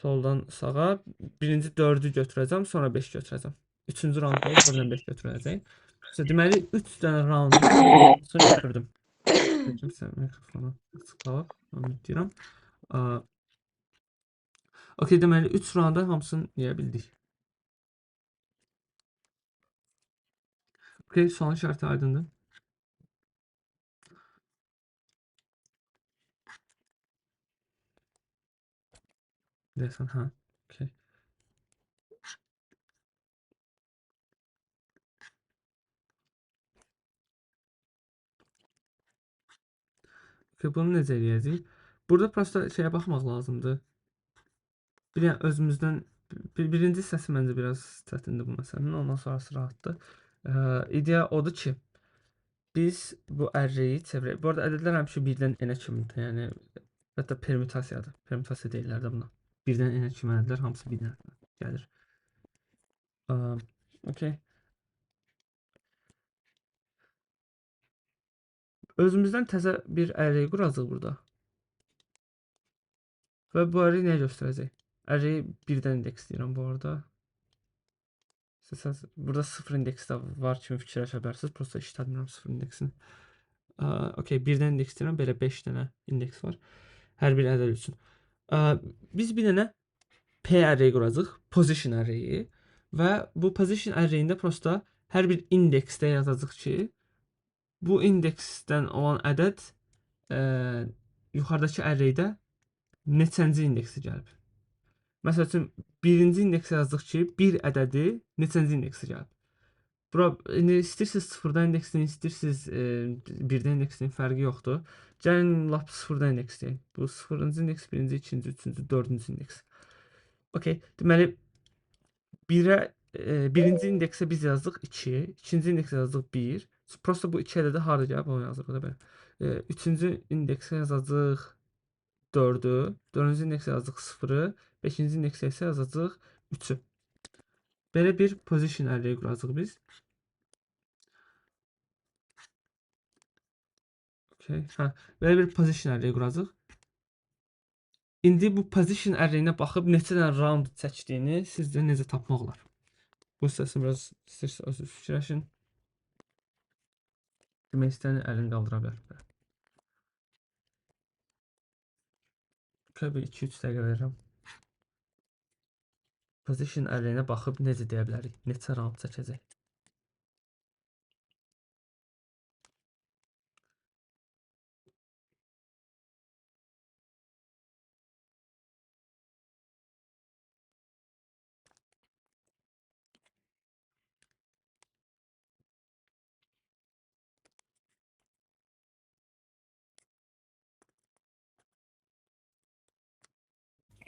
soldan sağa. Birinci 4-ü götürəcəm, sonra 5 götürəcəm. Üçüncü roundda 4-dən 5 götürəcək. Deməli 3 dənə roundu götürdüm. Kimsə mikrofonu açıq qalıb, onu deyirəm. Okay, deməli 3 rounda hamısını yeyə bildik. Okay, sualın şərti aydındır. Deyəsən, hə. Okay. Okay, bunu necə eləyəcəyik? Burada prosta şeyə baxmaq lazımdır. Bir yəni özümüzdən birinci hissəsi məncə biraz çətindir bu məsələnin, ondan sonrası rahatdır. İdeya odur ki, biz bu array-i çevirək. Bu arada ədədlər həmişə birdən n-ə kimidir. Yəni hətta permutasiyadır. Permutasiya deyirlər də buna. Birdən n-ə kimi ədədlər hamısı birdən gəlir. Okay. Özümüzdən təzə bir array quracaq burada. Və bu array nəyə göstərəcək? Array birdən indeksləyirəm bu arada. İstəsəniz burada 0 indeks də var kimi fikirləşə bilərsiniz. Prosta işlətmirəm 0 indeksini. Okay, birdən indeksləyirəm. Belə 5 dənə indeks var. Hər bir ədəd üçün. Biz bir dənə P array quracaq. Position array-i. Və bu position array-ində prosta hər bir indeksdə yazacaq ki, bu indeksdən olan ədəd yuxarıdakı array-də neçənci indeksi gəlib. Məsəl üçün, birinci indeksə yazdıq ki, bir ədədi neçənci indeksi gəlib. Bura, indi istəyirsiniz sıfırdan indeksləyin, istəyirsiniz birdən indeksləyin, fərqi yoxdur. Gəlin, lap sıfırdan indeksləyin. Bu sıfırıncı indeks, birinci, ikinci, üçüncü, dördüncü indeks. Okay, deməli, birinci indeksə biz yazdıq 2, ikinci indeksə yazdıq 1. Prosta bu iki ədədi harada gəlib, onu yazırıq da belə. Üçüncü indeksə yazacaq 4-ü, dördüncü indeksə yazdıq 0-ı, beşinci indeksə isə yazacaq 3-ü. Belə bir position array quracaq biz. Okay, hə, belə bir position array quracaq. İndi bu position array-nə baxıb neçə dənə round çəkdiyini sizcə necə tapmaq olar? Bu hissəsini biraz istəyirsə özünüz fikirləşin. Demək istəyən əlini qaldıra bilər. Okay, bir 2-3 dəqiqə verirəm. Position array-nə baxıb necə deyə bilərik? Neçə round çəkəcək?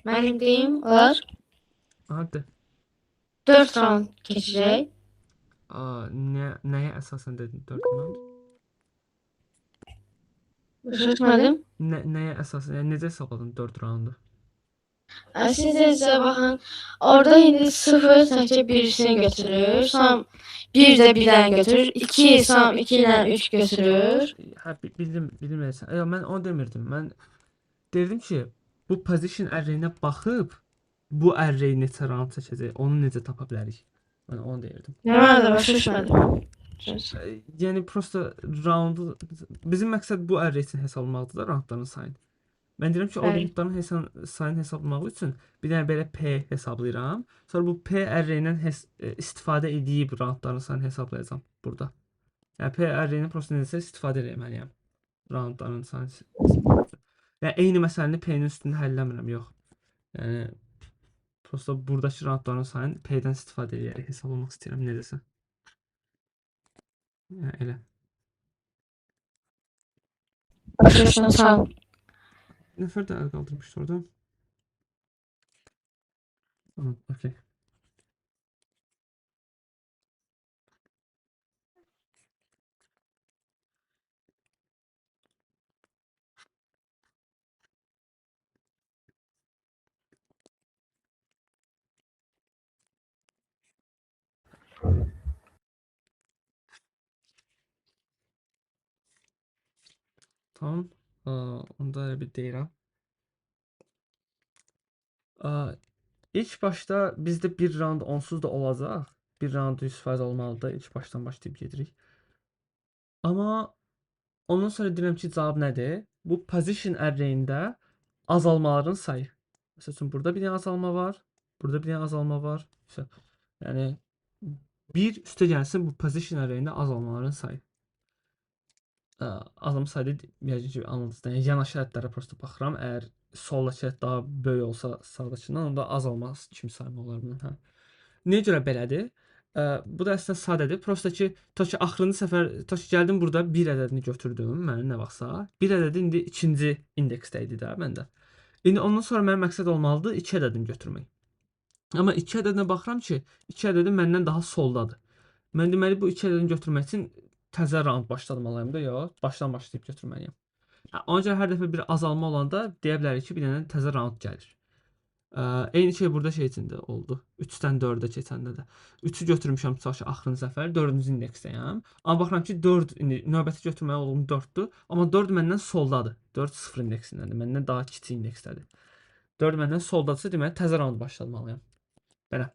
Mənim deyim olar. Hadi. 4 round keçəcək. Nəyə əsasən dedin 4 round? Başa düşmədim. Nəyə əsasən? Yəni necə hesabladın 4 roundu? Siz necə baxın, orada indi 0 təkcə birisini götürür, sonra 1 də bir dənə götürür, 2 sonra 2 ilə 3 götürür. Hə, bildim, bildim eləsən. Yox, mən onu demirdim. Mən deyirdim ki, bu position array-nə baxıb bu array neçə round çəkəcək, onu necə tapa bilərik? Mən onu deyirdim. Nə mənada başa düşmədim. Yəni prosta roundu bizim məqsəd bu array üçün hesablamaqdır da roundların sayını. Mən deyirəm ki, o roundların sayını hesablamaq üçün bir dənə belə P hesablayıram. Sonra bu P array-dən istifadə edib roundların sayını hesablayacağam burada. Yəni P array-ni prosta necəsə istifadə etməliyəm. Roundların sayını. Yəni eyni məsələni P-nin üstündə həll eləmirəm, yox. Yəni prosta buradakı roundların sayını P-dən istifadə edərək hesablamaq istəyirəm necəsə. Yəni elə. Başa düşdüm, sağ ol. Nəfər də əl qaldırmışdı orada. Aha, okey. Tamam. Onda elə bir deyirəm. İlk başda bizdə bir round onsuz da olacaq. Bir round 100% olmalıdır. İlk başdan başlayıb gedirik. Amma ondan sonra deyirəm ki, cavab nədir? Bu position array-ində azalmaların sayı. Məsəl üçün burada bir dənə azalma var, burada bir dənə azalma var. Yəni bir üstə gəlsin bu position array-ində azalmaların sayı. Azalma sayı deyək ki, anladınız. Yəni yanaşı ədədlərə prosta baxıram. Əgər soldakı ədəd daha böyük olsa sağdakından, onda azalma kimi saymaq olar bunu. Hə. Niyə görə belədir? Bu da əslində sadədir. Prosta ki, ta ki axırıncı səfər, ta ki gəldim burada bir ədədini götürdüm mən nə vaxtsa. Bir ədədi indi ikinci indeksdə idi də məndə. İndi ondan sonra mənim məqsəd olmalıdır 2 ədədini götürmək. Amma 2 ədədinə baxıram ki, 2 ədədi məndən daha soldadır. Mən deməli bu 2 ədədini götürmək üçün təzə round başlatmalıyam da, yox, başdan başlayıb götürməliyəm. Ona görə hər dəfə bir azalma olanda deyə bilərik ki, bir dənə təzə round gəlir. Eyni şey burada şey üçün də oldu. 3-dən 4-ə keçəndə də. 3-ü götürmüşəm tutaq ki, axırıncı səfər, 4-cü indeksdəyəm. Amma baxıram ki, 4 indi növbəti götürməli olduğum 4-dür. Amma 4 məndən soldadır. 4 0 indeksindədir. Məndən daha kiçik indeksdədir. 4 məndən soldadırsa, deməli təzə round başlatmalıyam. Belə.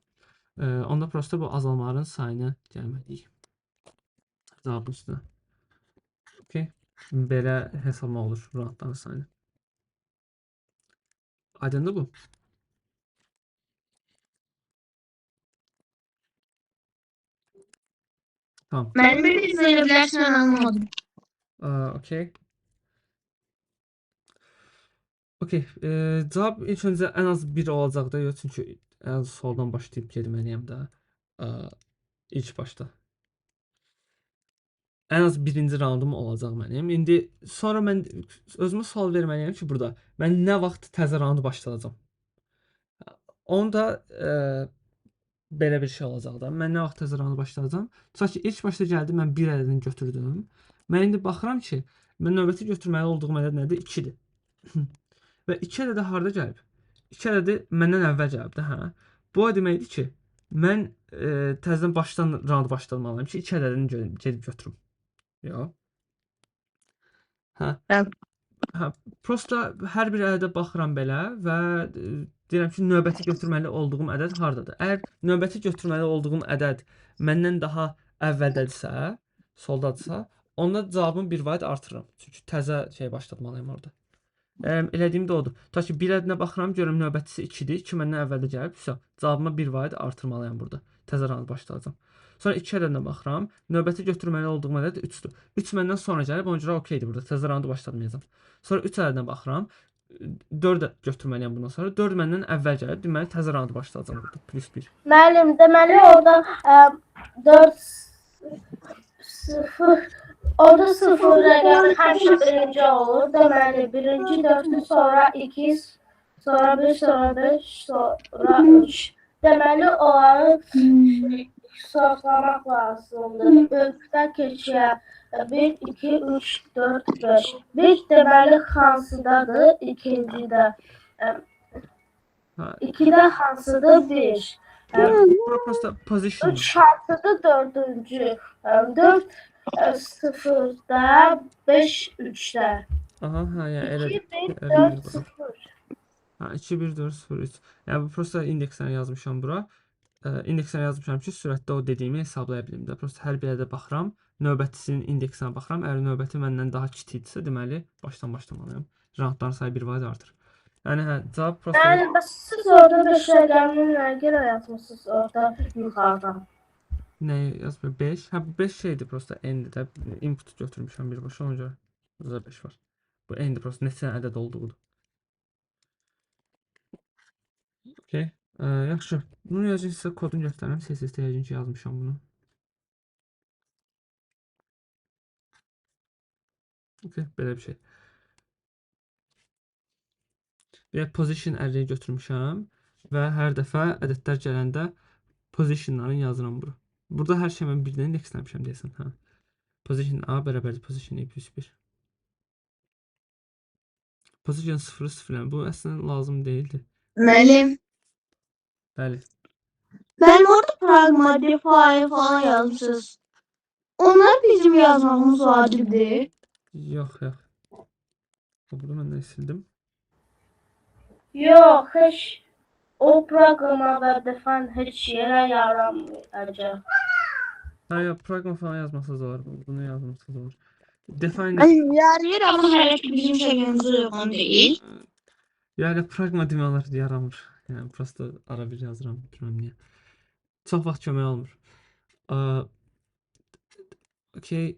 Onda prosta bu azalmaların sayını gəlməliyik. Cavabın üstünə. Okay. Belə hesablamaq olur roundların sayını. Aydındır bu. Tamam. Mənim bir izah edə bilərsən, mən anlamadım. Okey. Okey. Cavab ilk öncə ən az 1 olacaq da, yox, çünki ən az soldan başlayıb getməliyəm də. İlk başda. Ən az birinci roundum olacaq mənim. İndi sonra mən özümə sual verməliyəm ki, burada mən nə vaxt təzə roundu başlayacağam. Onu da belə bir şey olacaq da. Mən nə vaxt təzə roundu başlayacağam? Tutaq ki, ilk başda gəldi, mən bir ədədini götürdüm. Mən indi baxıram ki, mən növbəti götürməli olduğum ədəd nədir? 2-dir. Və 2 ədədi harda gəlib? 2 ədədi məndən əvvəl gəlib də, hə? Bu o deməkdir ki, mən təzədən başdan round başlatmalıyam ki, 2 ədədini gedib götürüm. Yox. Hə. Hə, prosta hər bir ədədə baxıram belə və deyirəm ki, növbəti götürməli olduğum ədəd hardadır? Əgər növbəti götürməli olduğum ədəd məndən daha əvvəldədirsə, soldadırsa, onda cavabımı bir vahid artırıram. Çünki təzə şey başlatmalıyam orada. Elədiyim də odur. Ta ki, bir ədədinə baxıram, görürüm növbətisi 2-dir. 2 məndən əvvəldə gəlib. Cavabıma bir vahid artırmalıyam burada. Təzə round başlayacağam. Sonra 2 ədədinə baxıram. Növbəti götürməli olduğum ədəd 3-dür. 3 məndən sonra gəlib, ona görə okeydir burada. Təzə roundu başlatmayacağam. Sonra 3 ədədinə baxıram. 4 götürməliyəm bundan sonra. 4 məndən əvvəl gəlib. Deməli, təzə roundu başlayacağam burada. Plus 1. Müəllim, deməli orada 4 0 orada 0 rəqəmi həmişə birinci olur. Deməli, birinci 4-ü, sonra 2, sonra 1, sonra 5, sonra 3. Deməli, onları sortlamaq lazımdır. Böyükdən keçiyə 1, 2, 3, 4, 5. 1 deməli hansıdadır? İkincidə. 2-də hansıdır? 1. Bura prosta position. 3 hansıdır? 4-cü. 4 0-da, 5 3-də. Aha, hə, yəni elə 2, 1, elə 4, bir 0. Hə, 2, 1, 4, 0, 3. Yəni bu prosta indeksləri yazmışam bura. İndeksləri yazmışam ki, sürətdə o dediyimi hesablaya bilim də. Prosta hər bir ədədə baxıram, növbətisinin indeksinə baxıram. Əgər növbəti məndən daha kiçikdirsə, deməli başdan başlamalıyam. Roundların sayı bir vahid artır. Yəni hə, cavab prosta Yəni bəs siz orada 5 rəqəmini nəyə görə yazmısınız orada yuxarıdan? Nə yazmır? 5. Hə, bu 5 şeydir prosta n-dir də. Input götürmüşəm birbaşa, ona görə burada 5 var. Bu n-dir prosta neçə ədəd olduğudur. Okay. Yaxşı. Bunu yəqin sizə kodunu göstərirəm. CSS-də yəqin ki yazmışam bunu. Okay, belə bir şey. Bir position array götürmüşəm və hər dəfə ədədlər gələndə positionların yazıram bura. Burada hər şey mən birdən indeksləmişəm deyəsən. Hə. Position A bərabərdir position I plus 1. Position 0 0. Bu əslində lazım deyildi. Müəllim. Bəli. Mənim orada pragma, define falan yazmışsınız. Onlar bizim yazmağımız vacibdir. Yox, yox. Bunu mən də sildim. Yox, heç o proqrama və define heç yerə yaramayacaq. Hə, yox, pragma falan yazmasaz olar. Bunu yazmasaz olar. Define Müəllim yarayır amma hələ ki bizim səviyyəmizə uyğun deyil. Yəni pragma demək olar yaramır. Yəni prosta ara bir yazıram, bilmirəm niyə. Çox vaxt kömək olmur. Okay.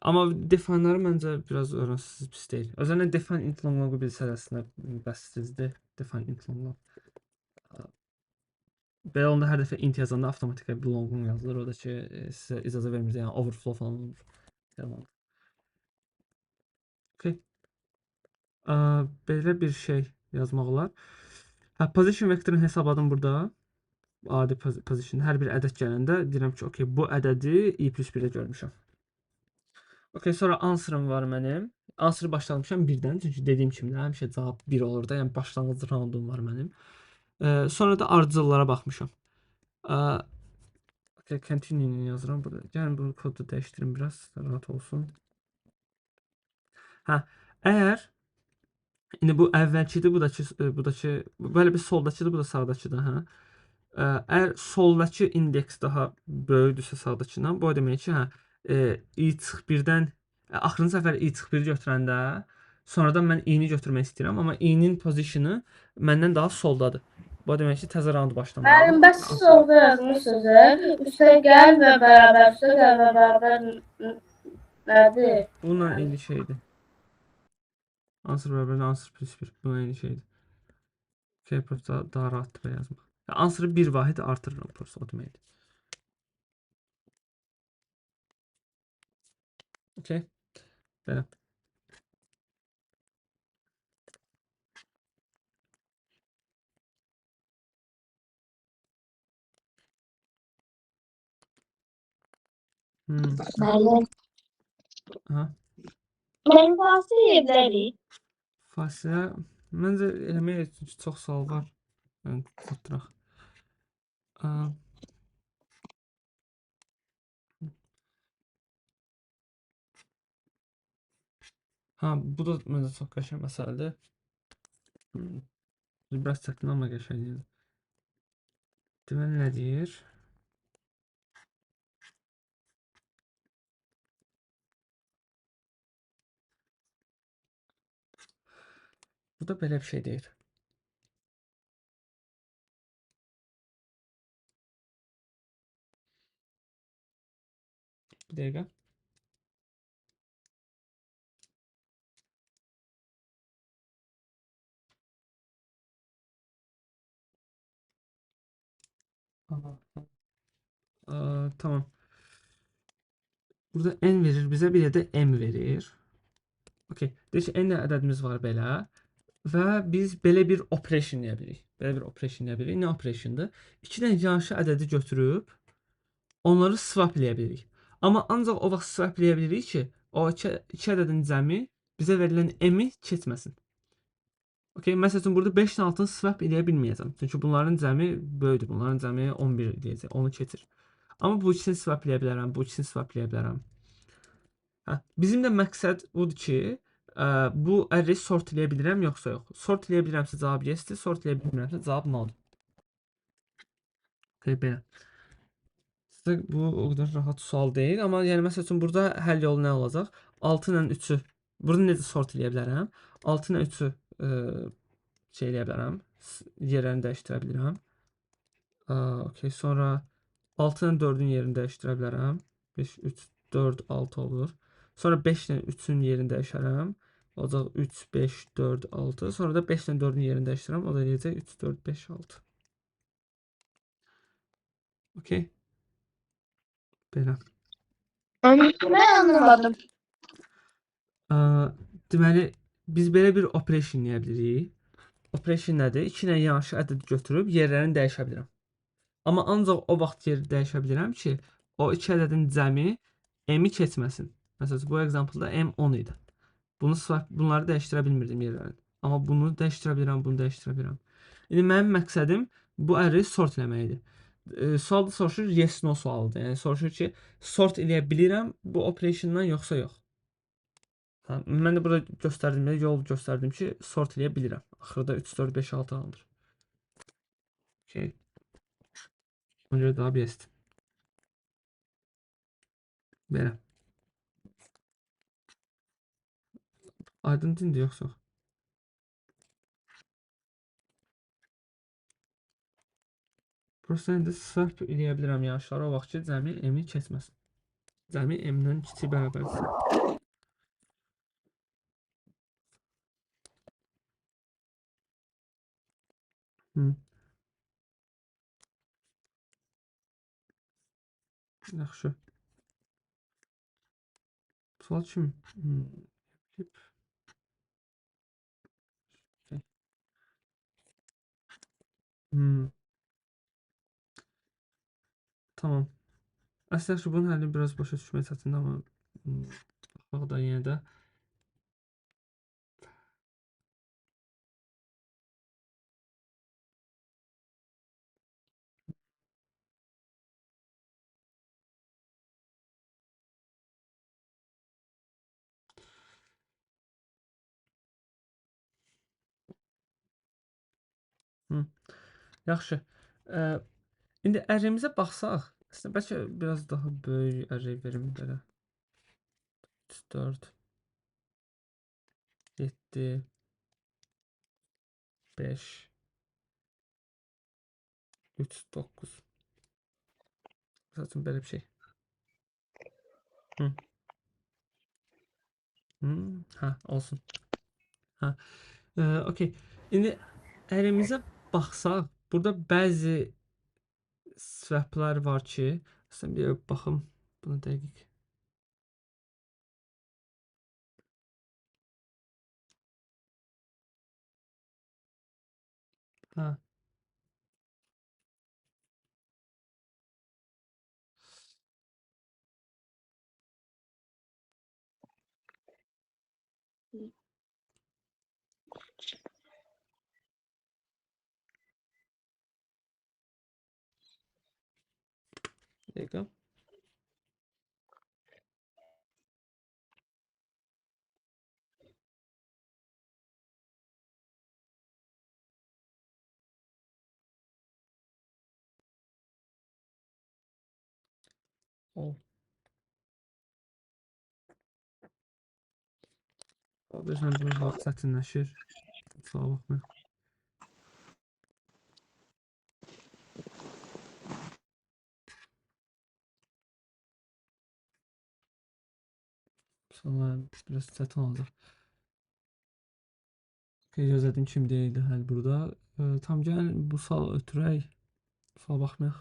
Amma define-ları məncə biraz öyrənsiz pis deyil. Özəlliklə define int long longu bilsəz əslində bəssizdir. Define int long long. Belə onda hər dəfə int yazanda avtomatik bir long long yazılır. O da ki sizə icazə vermir, yəni overflow falan olmur. Tamam. Okay. Belə bir şey yazmaq olar. Hə, position vektorunu hesabladım burada. Adi position. Hər bir ədəd gələndə deyirəm ki, okey, bu ədədi i plus 1-də görmüşəm. Okey, sonra answer'ım var mənim. Answer'ı başlamışam birdən, çünki dediyim kimi də həmişə cavab 1 olur da, yəni başlanğıc roundum var mənim. Sonra da ardıcıllara baxmışam. Okay, continue yazıram burada. Gəlin bu kodu dəyişdirim biraz, rahat olsun. Hə, əgər indi bu əvvəlkidir, bu da ki, belə bir soldakıdır, bu da sağdakıdır, hə. Əgər soldakı indeks daha böyükdürsə sağdakından, bu o demək ki, hə, i çıx 1-dən axırıncı səfər i çıx 1-i götürəndə sonradan mən i-ni götürmək istəyirəm, amma i-nin position-ı məndən daha soldadır. Bu o demək ki, təzə round başlamalıdır. Müəllim, bəs siz orada yazmışsınız, üstə gəl və bərabər, üstə gəl və bərabər nədir? Bununla eyni şeydir. Answer bərabər answer plus 1. Bununla eyni şeydir. Okay, prosta daha rahatdır belə yazmaq. Answer'ı bir vahid artırıram prosta o deməkdir. Okay. Belə. Müəllim. Aha. Müəllim fasilə eləyə bilərik. Fasilə məncə eləməyə çünki çox sual var. Yəni çatdıraq. Ha, bu da məncə çox qəşəng məsələdir. Biraz çətin amma qəşəng. Deməli nə deyir? Bu da belə bir şey deyir. Bir dəqiqə. Aha. Tamam. Burada n verir bizə, bir də m verir. Okay. Deyir ki, n ədədimiz var belə və biz belə bir operation eləyə bilirik. Belə bir operation eləyə bilirik. Nə operationdur? İki dənə yanaşı ədədi götürüb onları swap eləyə bilirik. Amma ancaq o vaxt swap eləyə bilirik ki, o iki ədədin cəmi bizə verilən m-i keçməsin. Okay, məsəl üçün burada 5 ilə 6-nı swap eləyə bilməyəcəm. Çünki bunların cəmi böyükdür. Bunların cəmi 11 deyəcək, onu keçir. Amma bu ikisini swap eləyə bilərəm, bu ikisini swap eləyə bilərəm. Hə, bizim də məqsəd budur ki, bu array sort eləyə bilirəm yoxsa yox. Sort eləyə bilirəmsə cavab yes-dir, sort eləyə bilmirəmsə cavab no-dur. Okay, belə. Sizə bu o qədər rahat sual deyil, amma yəni məsəl üçün burada həll yolu nə olacaq? 6 ilə 3-ü burada necə sort eləyə bilərəm? 6 ilə 3-ü şey eləyə bilərəm, yerlərini dəyişdirə bilirəm. Okay, sonra 6 ilə 4-ün yerini dəyişdirə bilərəm. 5, 3, 4, 6 olur. Sonra 5 ilə 3-ün yerini dəyişərəm. Olacaq 3, 5, 4, 6. Sonra da 5 ilə 4-ün yerini dəyişdirərəm. O da eləyəcək 3, 4, 5, 6. Okey. Belə. Mən anlamadım. Deməli, biz belə bir operation eləyə bilirik. Operation nədir? 2 ilə yanaşı ədəd götürüb yerlərini dəyişə bilirəm. Amma ancaq o vaxt yeri dəyişə bilirəm ki, o iki ədədin cəmi m-i keçməsin. Məsələn, bu example-da m 10 idi. Bunları dəyişdirə bilmirdim yerlərini. Amma bunu dəyişdirə bilirəm, bunu dəyişdirə bilirəm. İndi mənim məqsədim bu array sort eləmək idi. Sual da soruşur, yes no sualıdır. Yəni soruşur ki, sort eləyə bilirəm bu operationdan yoxsa yox. Hə, mən də burada göstərdim, yol göstərdim ki, sort eləyə bilirəm. Axırda 3, 4, 5, 6 alınır. Okay. Ona görə daha yes-dir. Belə. Aydın indi yoxsa? Prosta indi swap eləyə bilirəm yaşları o vaxt ki, cəmi m-i keçməsin. Cəmi m-dən kiçik bərabərdir. Yaxşı. Sual kim? Tamam. Əslində yaxşı, bunun həlini biraz başa düşmək çətindir, amma baxmaq da yenə də. Yaxşı. İndi array-imizə baxsaq, əslində bəlkə biraz daha böyük array verim belə. 3, 4, 7, 5, 3, 9. Məsəl üçün belə bir şey. Hə, olsun. Hə. Okey. İndi array-imizə baxsaq, burada bəzi swaplar var ki, əslində bir baxım buna dəqiq. Hə. Dəqiqə. Ol. Bilirsən, bunu vaxt çətinləşir. Suala baxmayın. Suallar biraz çətin olacaq. Gözlədim kim deyildi həll burada. Tam gəlin bu sual ötürək. Suala baxmayaq.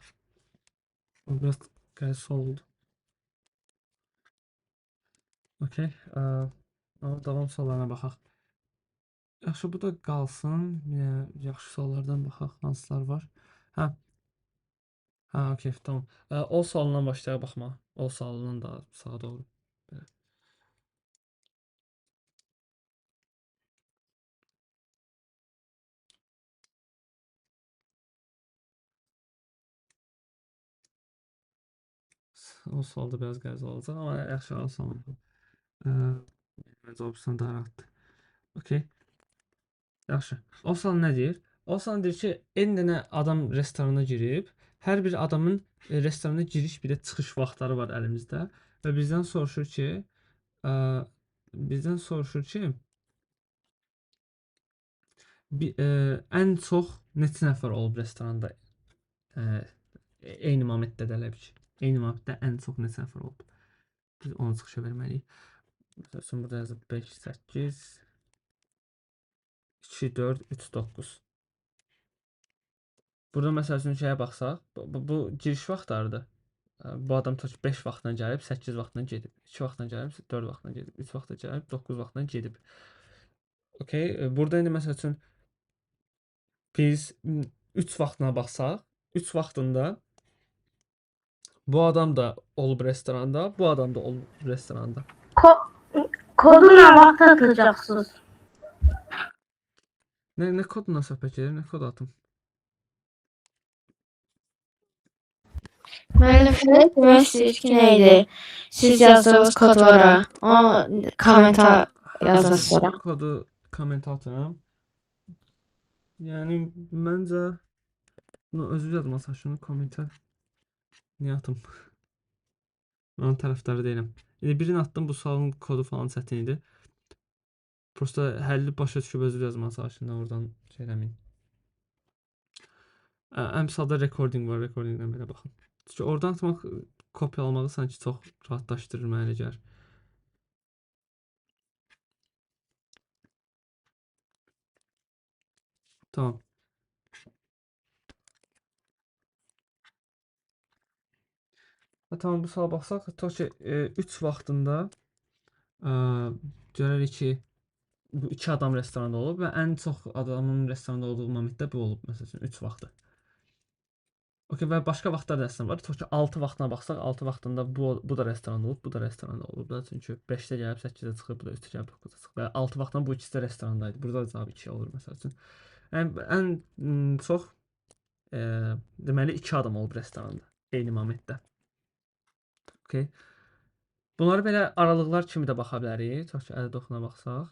O biraz qəliz sual oldu. Okey. Davam suallarına baxaq. Yaxşı, bu da qalsın. Yaxşı suallardan baxaq. Hansılar var? Hə. Hə, okey, tamam. O sualından başlayaq baxmağa. O sualından da sağa doğru. Belə. O sual da biraz qəliz olacaq, amma yaxşı, o sual. Məncə o birisindən daha rahatdır. Okey. Yaxşı. O sual nə deyir? O sual deyir ki, n dənə adam restorana girib, hər bir adamın restorana giriş bir də çıxış vaxtları var əlimizdə və bizdən soruşur ki, ən çox neçə nəfər olub restoranda Eyni momentdə də elə bir şey. Eyni momentdə ən çox neçə nəfər olub. Biz onu çıxışa verməliyik. Məsəl üçün burada yazıb 5, 8, 2, 4, 3, 9. Burada məsəl üçün şeyə baxsaq, bu giriş vaxtlarıdır. Bu adam tutaq ki 5 vaxtdan gəlib, 8 vaxtdan gedib. 2 vaxtdan gəlib, 4 vaxtdan gedib. 3 vaxtdan gəlib, 9 vaxtdan gedib. Okey, burada indi məsəl üçün biz 3 vaxtına baxsaq, 3 vaxtında bu adam da olub restoranda, bu adam da olub restoranda. Kodu nə vaxt atacaqsınız? Nə kodundan söhbət gedir, nə kod atım? Müəllim, demək istəyir ki, nə idi? Siz yazdığınız kod var ha. O kommentar yazasınız ora. Kodu komment atıram. Yəni məncə bunu özünüz yazmağa çalışın, kommentə niyə atım? Mən onun tərəfdarı deyiləm. İndi birini atdım, bu sualın kodu falan çətin idi. Prosta həlli başa düşüb özünüz yazmağa çalışın da oradan şey eləməyin. Əmsalda recording var, recordingdən belə baxın. Çünki oradan atmaq, kopyalamağı sanki çox rahatlaşdırır mənə elə gəlir. Tamam. Ha, tamam, bu suala baxsaq, tutaq ki, 3 vaxtında görərik ki, bu 2 adam restoranda olub və ən çox adamın restoranda olduğu momentdə bu olub, məsəl üçün 3 vaxtı. Okey, və başqa vaxtlar da əslində var. Tutaq ki, 6 vaxtına baxsaq, 6 vaxtında bu da restoranda olub, bu da restoranda olub da. Çünki 5-də gəlib 8-də çıxıb, bu da 3-də gəlib 9-da çıxıb. Və 6 vaxtdan bu ikisi də restorandaydı. Burada da cavab 2 olur məsəl üçün. Ən çox deməli 2 adam olub restoranda eyni momentdə. Okey. Bunları belə aralıqlar kimi də baxa bilərik. Tutaq ki, ədəd oxuna baxsaq.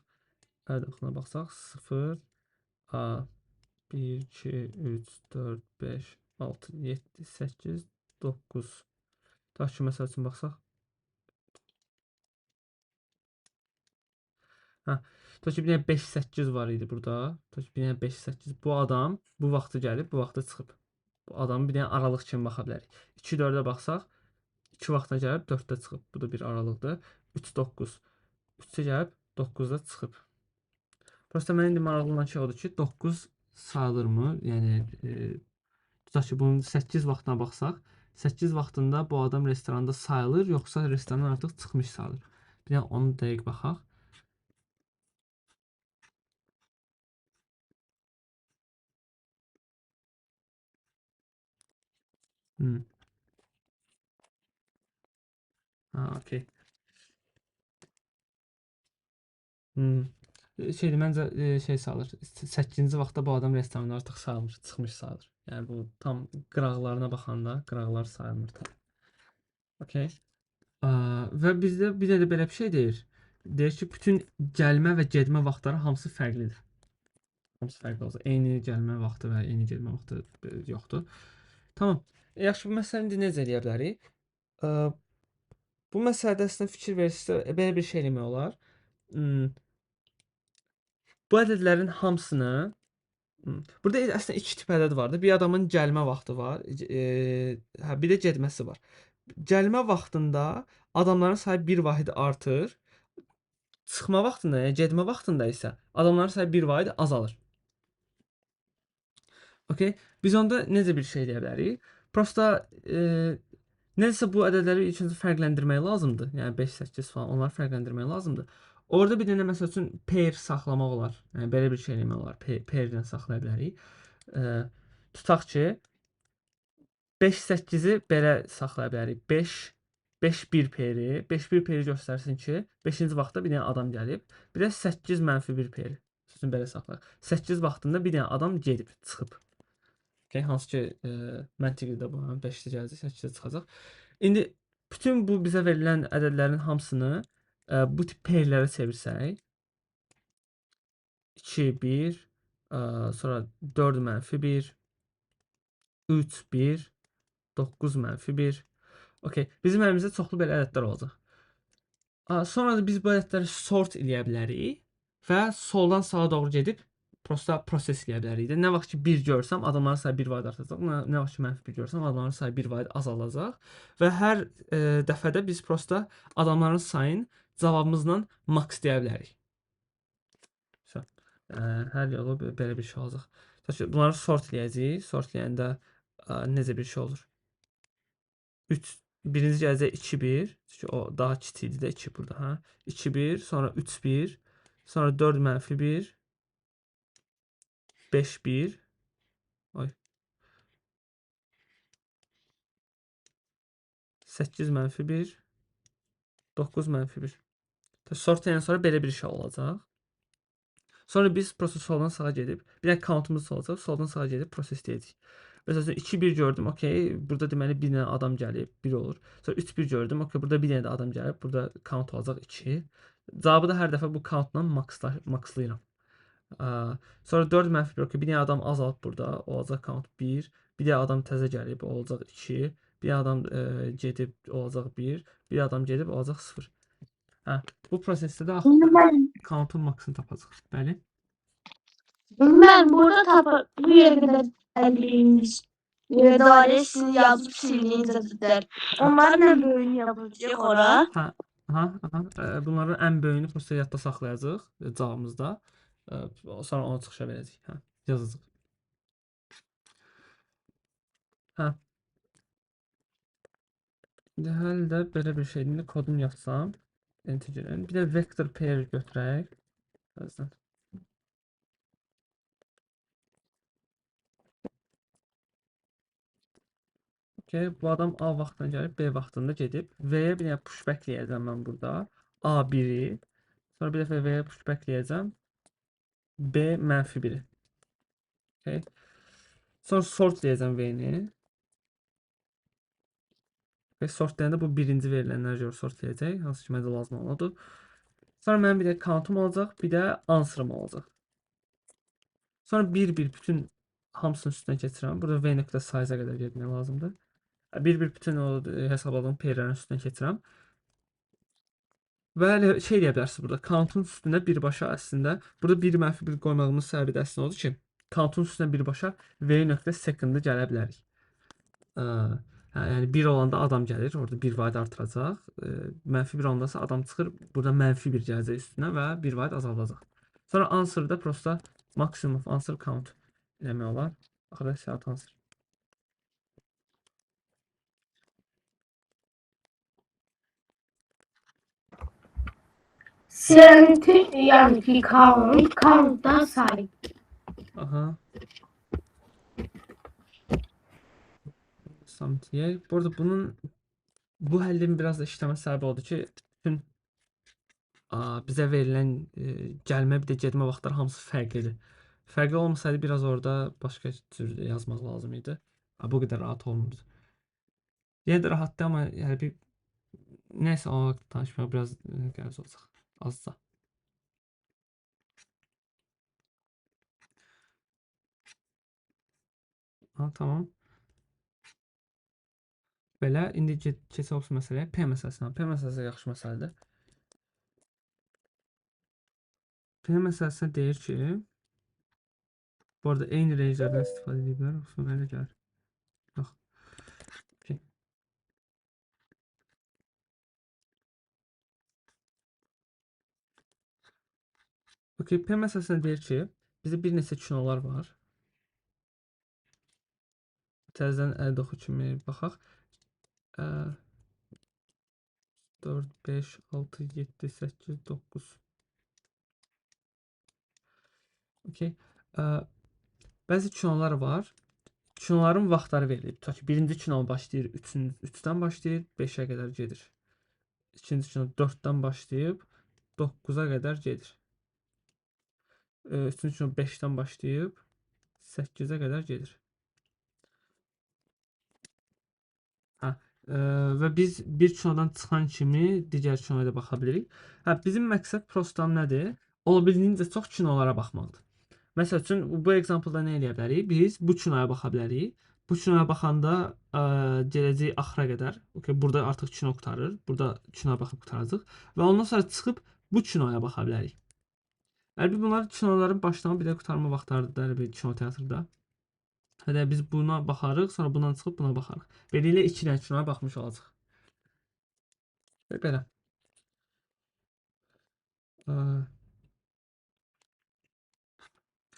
Ədəd oxuna baxsaq 0, 1, 2, 3, 4, 5, 6, 7, 8, 9. Tutaq ki, məsəl üçün baxsaq. Hə, tutaq ki, bir dənə 5, 8 var idi burada. Tutaq ki, bir dənə 5, 8. Bu adam bu vaxtı gəlib, bu vaxtı çıxıb. Bu adamı bir dənə aralıq kimi baxa bilərik. 2, 4-ə baxsaq, 2 vaxtına gəlib, 4-də çıxıb. Bu da bir aralıqdır. 3, 9. 3-ə gəlib, 9-da çıxıb. Prosta mənə indi maraqlı olan şey odur ki, 9 sayılırmı? Yəni, tutaq ki, bunun 8 vaxtına baxsaq, 8 vaxtında bu adam restoranda sayılır, yoxsa restorandan artıq çıxmış sayılır. Bir dənə onu dəqiq baxaq. Ha, okey. Şeydir, məncə şey sayılır. 8-ci vaxtda bu adam restorandan artıq sayılmır, çıxmış sayılır. Yəni bu tam qıraqlarına baxanda qıraqlar sayılmır tam. Okey. Və bizdə bir də belə bir şey deyir. Deyir ki, bütün gəlmə və getmə vaxtları hamısı fərqlidir. Hamısı fərqli olsa, eyni gəlmə vaxtı və eyni getmə vaxtı yoxdur. Tamam. Yaxşı, bu məsələni indi necə eləyə bilərik? Bu məsələdə əslində fikir verirsinizsə, belə bir şey eləmək olar. Bu ədədlərin hamısını burada əslində iki tip ədəd vardır. Bir adamın gəlmə vaxtı var, bir də getməsi var. Gəlmə vaxtında adamların sayı bir vahid artır. Çıxma vaxtında, yəni getmə vaxtında isə adamların sayı bir vahid azalır. Okey. Biz onda necə bir şey deyə bilərik? Prosta necəsə bu ədədləri ilk öncə fərqləndirmək lazımdır. Yəni 5, 8 falan onları fərqləndirmək lazımdır. Orada bir dənə məsəl üçün pair saxlamaq olar. Yəni belə bir şey eləmək olar. Pair-lə saxlaya bilərik. Tutaq ki 5, 8-i belə saxlaya bilərik. 5, 5, 1 pairi. 5, 1 pairi göstərsin ki, 5-ci vaxtda bir dənə adam gəlib. Bir də 8 mənfi 1 pairi. Məsəl üçün belə saxlayaq. 8 vaxtında bir dənə adam gedib, çıxıb. Okay, hansı ki məntiqli də bu, 5-də gələcək, 8-də çıxacaq. İndi bütün bu bizə verilən ədədlərin hamısını bu tip pairlərə çevirsək, 2, 1, sonra 4 mənfi 1, 3, 1, 9 mənfi 1. Okay, bizim əlimizdə çoxlu belə ədədlər olacaq. Sonra da biz bu ədədləri sort eləyə bilərik və soldan sağa doğru gedib Prosta proses eləyə bilərik də. Nə vaxt ki 1 görsəm, adamların sayı 1 vahid artacaq. Nə vaxt ki mənfi 1 görsəm, adamların sayı 1 vahid azalacaq. Və hər dəfədə biz prosta adamların sayını cavabımızla max deyə bilərik. Hər yolu belə bir şey olacaq. Bunları sort eləyəcəyik. Sort eləyəndə necə bir şey olur? 3, birinci gələcək 2, 1. Çünki o daha kiçik idi də 2 burada. Hə? 2, 1, sonra 3, 1, sonra 4 mənfi 1, 5, 1. Oy. 8 mənfi 1, 9 mənfi 1. Sort eləyəndən sonra belə bir şey olacaq. Sonra biz proses soldan sağa gedib, bir də count'umuz olacaq, soldan sağa gedib proses deyəcəyik. Məsələn, 2, 1 gördüm, okey, burada deməli bir dənə adam gəlib, 1 olur. Sonra 3, 1 gördüm, okey, burada bir dənə də adam gəlib, burada count olacaq 2. Cavabı da hər dəfə bu countla maxlayıram. Sonra 4 mənfi 1, okey, bir dənə adam azalıb burada, olacaq count 1. Bir dənə adam təzə gəlib, olacaq 2. Bir adam gedib, olacaq 1. Bir adam gedib, olacaq 0. Hə, bu prosesdə də count'un maxını tapacaq. Bəli. Mən burada tapır, bu yerə qədər gəldiyimiz dairə sizin yazıb sildiyiniz ədədlər. Onların ən böyüyünü yapacaq ora. Hə, aha, aha. Bunların ən böyüyünü prosta yadda saxlayacaq cavabımızda. Sonra onu çıxışa verəcək. Hə, yazacaq. Hə. İndi hələ də belə bir şeydir. İndi kodunu yazsam. Integerin. Bir də vector pair götürək. Birazdan. Okay, bu adam A vaxtına gəlib, B vaxtında gedib. V-yə bir dənə pushback eləyəcəm mən burada. A1-i. Sonra bir dəfə V-yə pushback eləyəcəm. B mənfi 1-i. Okay. Sonra sort eləyəcəm V-ni. Və sort deyəndə bu birinci verilənlərə görə sort eləyəcək. Hansı ki, məncə lazım olandır. Sonra mənim bir də count-um olacaq, bir də answer-ım olacaq. Sonra bir-bir bütün hamısının üstünə keçirəm. Burada v nöqtə size-a qədər getmək lazımdır. Bir-bir bütün o hesabladığım pairlərin üstünə keçirəm. Və elə şey deyə bilərsiniz burada, count-un üstünə birbaşa əslində, burada 1 mənfi 1 qoymağımız səbəbi də əslində odur ki, count-un üstünə birbaşa v nöqtə second-ı gələ bilərik. Hə, yəni 1 olanda adam gəlir, orada 1 vahid artıracaq. Mənfi 1 olanda adam çıxır, burada mənfi 1 gələcək üstünə və 1 vahid azaldacaq. Sonra answer-da prosta maximum of answer count eləmək olar. Axırda set answer. Senti, yəni ki, count, count-da say. Aha. Samtiyə. Bu arada bunun bu həllin biraz da işləmə səbəbi oldu ki, bütün bizə verilən gəlmə bir də getmə vaxtları hamısı fərqlidir. Fərqli olmasaydı biraz orada başqa cür yazmaq lazım idi. Bu qədər rahat olmurdu. Yenə də rahatdır, amma yəni bir nəysə o vaxt tanışmaq biraz qəliz olacaq. Azca. Ha, tamam. Belə, indi keçək olsun məsələyə. P məsələsinə. P məsələsi yaxşı məsələdir. P məsələsinə deyir ki, bu arada eyni rangelərdən istifadə edə bilər, yoxsa mənə gəlir. Yox. Okay. Okay, P məsələsinə deyir ki, bizdə bir neçə kinolar var. Təzədən əldə oxu kimi baxaq. 4, 5, 6, 7, 8, 9. Okay. Bəzi kinolar var. Kinoların vaxtları verilib. Tutaq ki, birinci kino başlayır 3-dən başlayır, 5-ə qədər gedir. İkinci kino 4-dən başlayıb 9-a qədər gedir. Üçüncü kino 5-dən başlayıb 8-ə qədər gedir. Hə, və biz bir kinodan çıxan kimi digər kinoya da baxa bilirik. Hə, bizim məqsəd prostan nədir? Olabildiyincə çox kinolara baxmaqdır. Məsəl üçün, bu example-da nə eləyə bilərik? Biz bu kinoya baxa bilərik. Bu kinoya baxanda gələcək axıra qədər. Okay, burada artıq kino qurtarır. Burada kinoya baxıb qurtaracaq. Və ondan sonra çıxıb bu kinoya baxa bilərik. Əlbəttə bunlar kinoların başlama bir də qurtarma vaxtlarıdır da, elə bir kino teatrda. Hətta biz buna baxarıq, sonra bundan çıxıb buna baxarıq. Beləliklə 2 dənə kinoya baxmış olacaq. Və belə.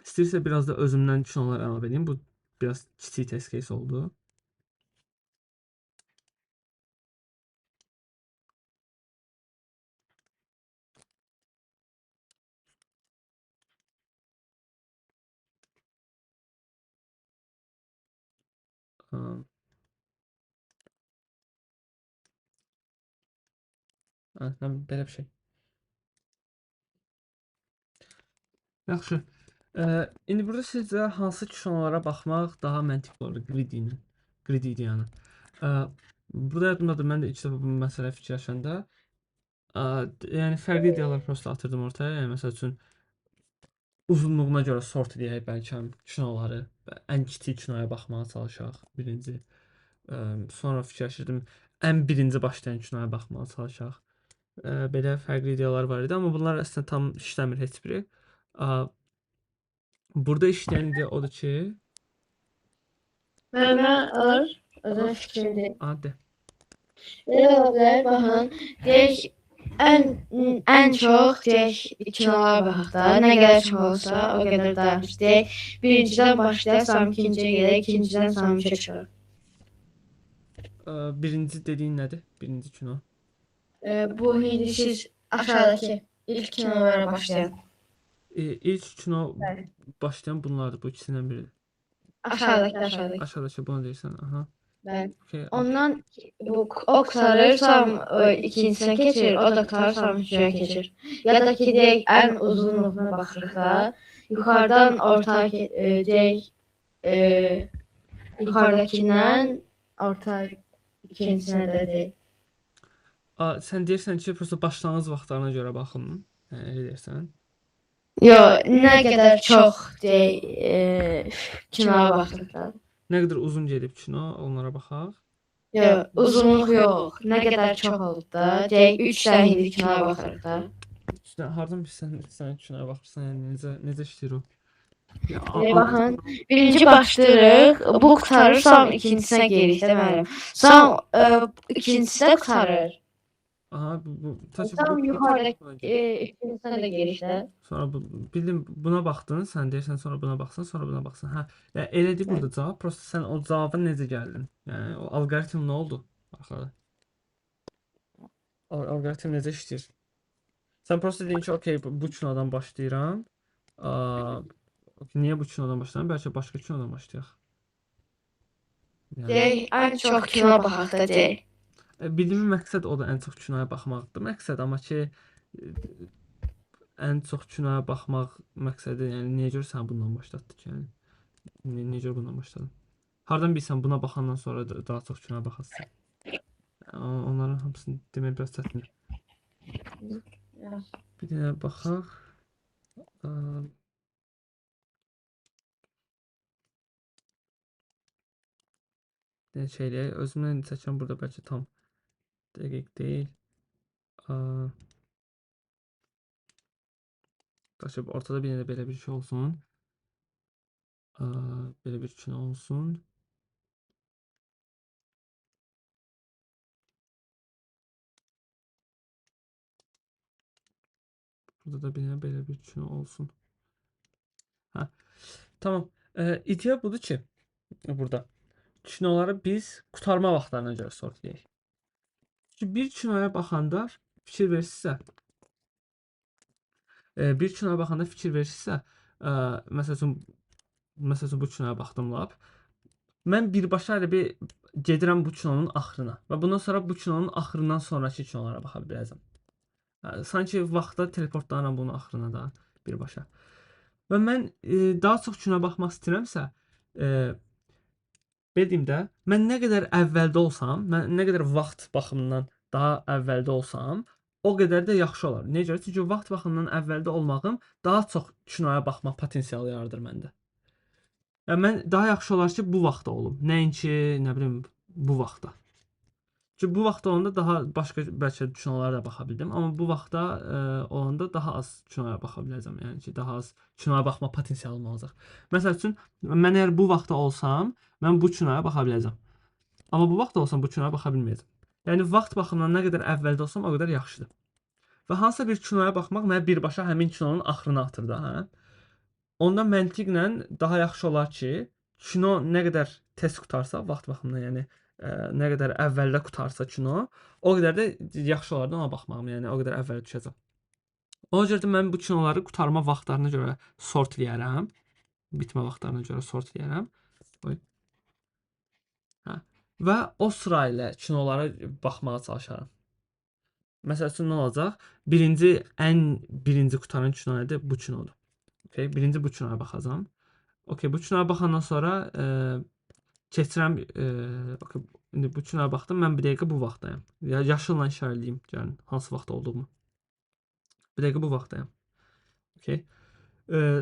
İstəyirsə biraz da özümdən kinolar əlavə edeyim. Bu biraz kiçik test case oldu. Belə bir şey. Yaxşı. İndi burada sizcə hansı kinolara baxmaq daha məntiqli olur? Greedy ilə. Greedy ideyanı. Burada yadımdadır, mən də ilk dəfə bu məsələ fikirləşəndə yəni fərqli ideyalar prosta atırdım ortaya. Yəni məsəl üçün uzunluğuna görə sort eləyək bəlkə kinoları. Ən kiçik kinoya baxmağa çalışaq birinci. Sonra fikirləşirdim ən birinci başlayan kinoya baxmağa çalışaq. Belə fərqli ideyalar var idi, amma bunlar əslində tam işləmir heç biri. Burada işləyən ideya odur ki, Mən alır, özünün fikrimdir. Adi. Belə ola bilər, baxın, deyək, ən çox deyək kinolara baxaq da, nə qədər çox olsa o qədər daha yaxşı. Deyək, birincidən başlayaq, sonra ikinciyə gedək, ikincidən sonra üçə çıxarıq. Birinci dediyin nədir? Birinci kino. Bu indi siz aşağıdakı ilk kinolara başlayan. İlk kino başlayan bunlardır, bu ikisindən biridir. Aşağıdakı. Aşağıdakı bunu deyirsən, aha. Bəli. Okay. Ondan bu o qurtarır, sonra ikincisinə keçir, o da qurtarır, sonra üçüncüyə keçir. Ya da ki, deyək, ən uzunluğuna baxırıq da, yuxarıdan orta deyək, yuxarıdakından orta ikincisinə də deyək. Sən deyirsən ki, prosta başlanğıc vaxtlarına görə baxın, yəni elə deyirsən? Yox, nə qədər çox deyək, kinoya baxırıq da. Nə qədər uzun gedib kino, onlara baxaq. Yox, uzunluq yox. Nə qədər çox olub da. Deyək, 3 dənə hindi kinoya baxırıq da. 3 dənə, hardan bilirsən 3 dənə kinoya baxırsan, yəni necə işləyir o? Deyək, baxın, birinci başlayırıq, bu qurtarır, sonra ikincisinə gedirik də müəllim. Sonra ikincisi də qurtarır. Aha, bu Tam yuxarıda ikincisinə də gedirik də. Sonra bu, bildim, buna baxdın, sən deyirsən, sonra buna baxsan, sonra buna baxsan. Hə, yəni elədir burada cavab. Prosta sən o cavaba necə gəldin? Yəni o alqoritm nə oldu arxada? Alqoritm necə işləyir? Sən prosta dedin ki, okey, bu kinodan başlayıram. Niyə bu kinodan başlayıram? Bəlkə başqa kinodan başlayaq. Yəni, Deyək, ən çox kino baxaq da deyək. Bildiyim məqsəd o da ən çox kinoya baxmaqdır. Məqsəd, amma ki ən çox kinoya baxmaq məqsədi, yəni niyə görə sən bundan başlatdı ki, yəni? Niyə görə bundan başladın? Hardan bilirsən buna baxandan sonra daha çox kinoya baxasın? Onların hamısını demək biraz çətindir. Bir dənə baxaq. Bir dənə şey eləyək. Özümdən çəkən burada bəlkə tam dəqiq deyil. Qaçıb ortada bir dənə belə bir şey olsun. Belə bir kino olsun. Burada da bir dənə belə bir kino olsun. Hə, tamam. İdeya budur ki, burada kinoları biz qurtarma vaxtlarına görə sort edək. Çünki bir kinoya baxanda fikir verirsinizsə, bir kinoya baxanda fikir verirsinizsə, məsəl üçün bu kinoya baxdım lap. Mən birbaşa elə bir gedirəm bu kinonun axırına və bundan sonra bu kinonun axırından sonrakı kinolara baxa biləcəm. Sanki vaxtda teleportlanıram bunun axırına da birbaşa. Və mən daha çox kinoya baxmaq istəyirəmsə, belə deyim də, mən nə qədər əvvəldə olsam, mən nə qədər vaxt baxımından daha əvvəldə olsam, o qədər də yaxşı olar. Niyə görə? Çünki vaxt baxımından əvvəldə olmağım daha çox kinoya baxmaq potensialı yaradır məndə. Yəni, mən daha yaxşı olar ki, bu vaxtda olum. Nəinki, nə bilim, bu vaxtda. Çünki bu vaxtda olanda daha başqa bəlkə kinolara da baxa bildim, amma bu vaxtda olanda daha az kinoya baxa biləcəm. Yəni ki, daha az kinoya baxma potensialım olacaq. Məsəl üçün, mən əgər bu vaxtda olsam, mən bu kinoya baxa biləcəm. Amma bu vaxtda olsam bu kinoya baxa bilməyəcəm. Yəni vaxt baxımından nə qədər əvvəldə olsam o qədər yaxşıdır. Və hansısa bir kinoya baxmaq mənə birbaşa həmin kinonun axırına atır da, hə? Onda məntiqlə daha yaxşı olar ki, kino nə qədər tez qutarsa, vaxt baxımından, yəni nə qədər əvvəldə qutarsa kino, o qədər də yaxşı olardı ona baxmağım, yəni o qədər əvvələ düşəcəm. Ona görə də mən bu kinoları qurtarma vaxtlarına görə sort eləyərəm. Bitmə vaxtlarına görə sort eləyərəm. Hə. Və o sıra ilə kinolara baxmağa çalışaram. Məsəl üçün nə olacaq? Birinci, ən birinci qutaran kino nədir? Bu kinodur. Okay, birinci bu kinoya baxacağam. Okay, bu kinoya baxandan sonra keçirəm, okay, indi bu kinoya baxdım, mən bir dəqiqə bu vaxtdayam. Yaşılla işarələyim, yəni hansı vaxt olduğumu. Bir dəqiqə bu vaxtdayam. Okay.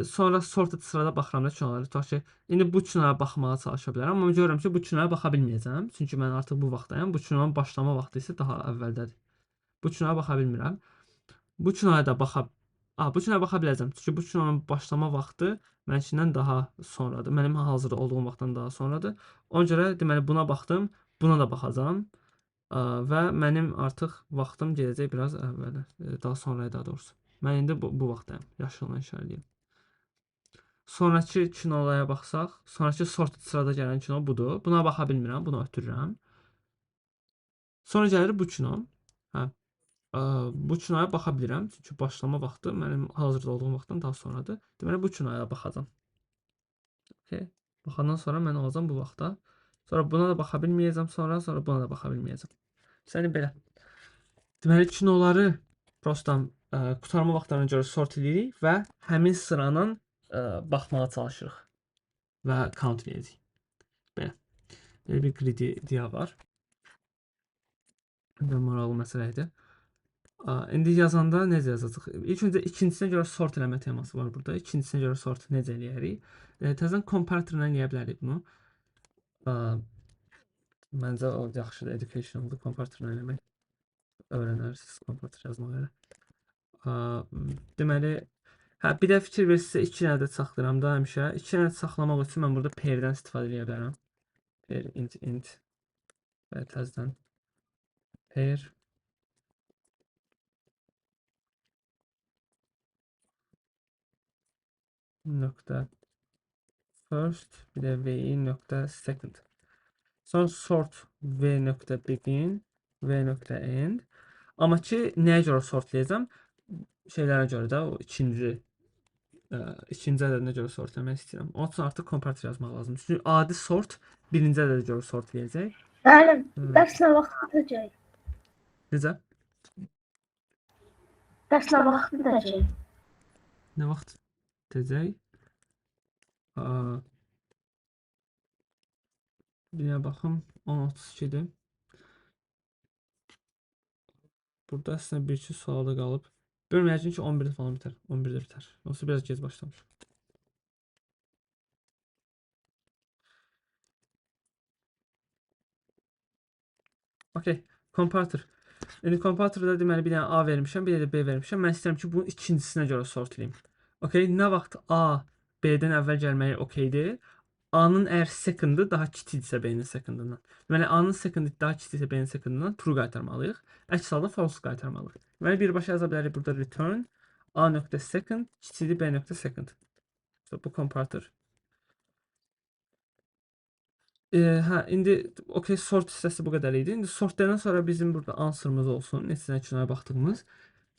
Sonra sorted sırada baxıram da kinolara. Tutaq ki, indi bu kinoya baxmağa çalışa bilərəm, amma görürəm ki, bu kinoya baxa bilməyəcəm. Çünki mən artıq bu vaxtdayam. Bu kinonun başlama vaxtı isə daha əvvəldədir. Bu kinoya baxa bilmirəm. Bu kinoya da baxa bu kinoya baxa biləcəm. Çünki bu kinonun başlama vaxtı mənimkindən daha sonradır. Mənim hazırda olduğum vaxtdan daha sonradır. Ona görə deməli buna baxdım, buna da baxacağam. Və mənim artıq vaxtım gedəcək biraz əvvələ, daha sonraya daha doğrusu. Mən indi bu vaxtdayam. Yaşılla işarələyim. Sonrakı kinolara baxsaq, sonrakı sorted sırada gələn kino budur. Buna baxa bilmirəm, bunu ötürürəm. Sonra gəlir bu kino. Hə. Bu kinoya baxa bilirəm, çünki başlama vaxtı mənim hazırda olduğum vaxtdan daha sonradır. Deməli, bu kinoya baxacağam. Okay. Baxandan sonra mən olacağam bu vaxtda. Sonra buna da baxa bilməyəcəm, sonra buna da baxa bilməyəcəm. Səni belə. Deməli, kinoları prosta qurtarma vaxtlarına görə sort edirik və həmin sıranın baxmağa çalışırıq və count edəcəyik. Belə. Belə bir grid idea var. Bu da maraqlı məsələ idi. İndi yazanda necə yazacaq? İlk öncə ikincisinə görə sort eləmə teması var burada. İkincisinə görə sort necə eləyərik? Təzədən comparatorla eləyə bilərik bunu. Məncə o yaxşıdır, educationaldır comparatorla eləmək. Öyrənərsiniz comparator yazmağı elə. Deməli, hə, bir də fikir verirsinizsə 2 dənə ədəd saxlayıram da həmişə. 2 dənə saxlamaq üçün mən burada pair-dən istifadə edə bilərəm. Pair int int və təzədən pair nöqtə first, bir də vi nöqtə second. Sonra sort v nöqtə begin, v nöqtə end. Amma ki, nəyə görə sortlayacağam? Şeylərə görə də, o ikinci ədədinə görə sortlamaq istəyirəm. Onun üçün artıq comparator yazmaq lazımdır. Çünki adi sort birinci ədədə görə sortlayacaq. Müəllim, dərs nə vaxt bitəcək? Necə? Dərs nə vaxt bitəcək? Nə vaxt bitəcək? Bir dənə baxım, 10:32-dir. Burada əslində bir-iki sual da qalıb. Görməyəcəyim ki, 11-də falan bitər. 11-də bitər. Onsuz biraz gec başlamış. Okay, comparator. İndi comparatorda deməli bir dənə A vermişəm, bir dənə də B vermişəm. Mən istəyirəm ki, bunun ikincisinə görə sort eləyim. Okay, nə vaxt A B-dən əvvəl gəlməyi okeydir. A-nın əgər second-ı daha kiçikdirsə B-nin second-ından. Deməli, A-nın second-ı daha kiçikdirsə B-nin second-ından true qaytarmalıyıq. Əks halda false qaytarmalıyıq. Deməli, birbaşa yaza bilərik burada return A nöqtə second kiçikdir B nöqtə second. So, bu comparator. Hə, indi okey, sort hissəsi bu qədər idi. İndi sort deyəndən sonra bizim burada answer'ımız olsun. Neçə dənə kinoya baxdığımız.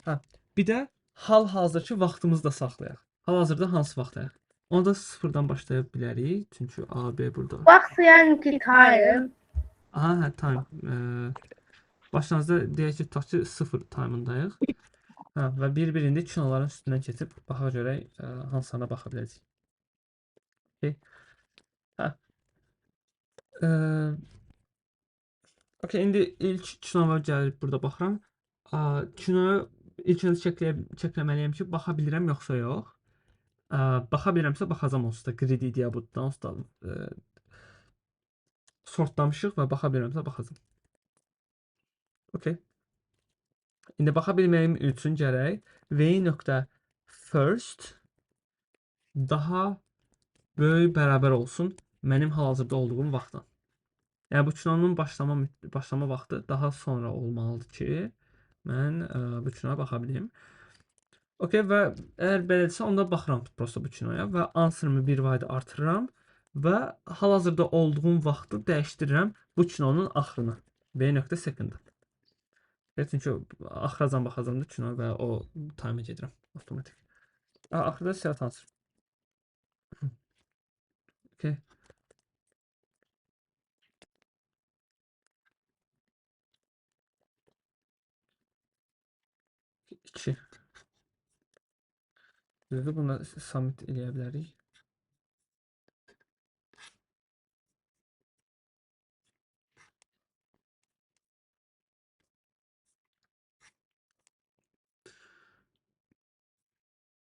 Hə, bir də hal-hazırki vaxtımızı da saxlayaq. Hal-hazırda hansı vaxtdayıq? Onu da sıfırdan başlaya bilərik. Çünki A, B burada. Vaxt yəni ki, time. Aha, hə, time. Başlanızda deyək ki, tutaq ki, 0 time'ındayıq. Hə, və bir-birində kinoların üstündən keçib baxa görək hansına baxa biləcəyik. Okay. Hə. Okay, indi ilk kinoma gəlib burada baxıram. Kinoya ilk öncə çəkləməliyəm ki, baxa bilirəm yoxsa yox. Baxa bilirəmsə baxacam onsuz da. Grid idea budur. Onsuz da sortlamışıq və baxa bilirəmsə baxacam. Okay. İndi baxa bilməyim üçün gərək v nöqtə first daha böyük bərabər olsun mənim hal-hazırda olduğum vaxtdan. Yəni bu kinonun başlama vaxtı daha sonra olmalıdır ki, mən bu kinoya baxa bilim. Okay, və əgər belədirsə onda baxıram prosta bu kinoya və answer'ımı bir vahid artırıram və hal-hazırda olduğum vaxtı dəyişdirirəm bu kinonun axırına. V nöqtə second. Çünki axıracan baxacam da kino və o time-a gedirəm avtomatik. Axırda set answer. Okay. İki. Düzdür, bunu da submit eləyə bilərik.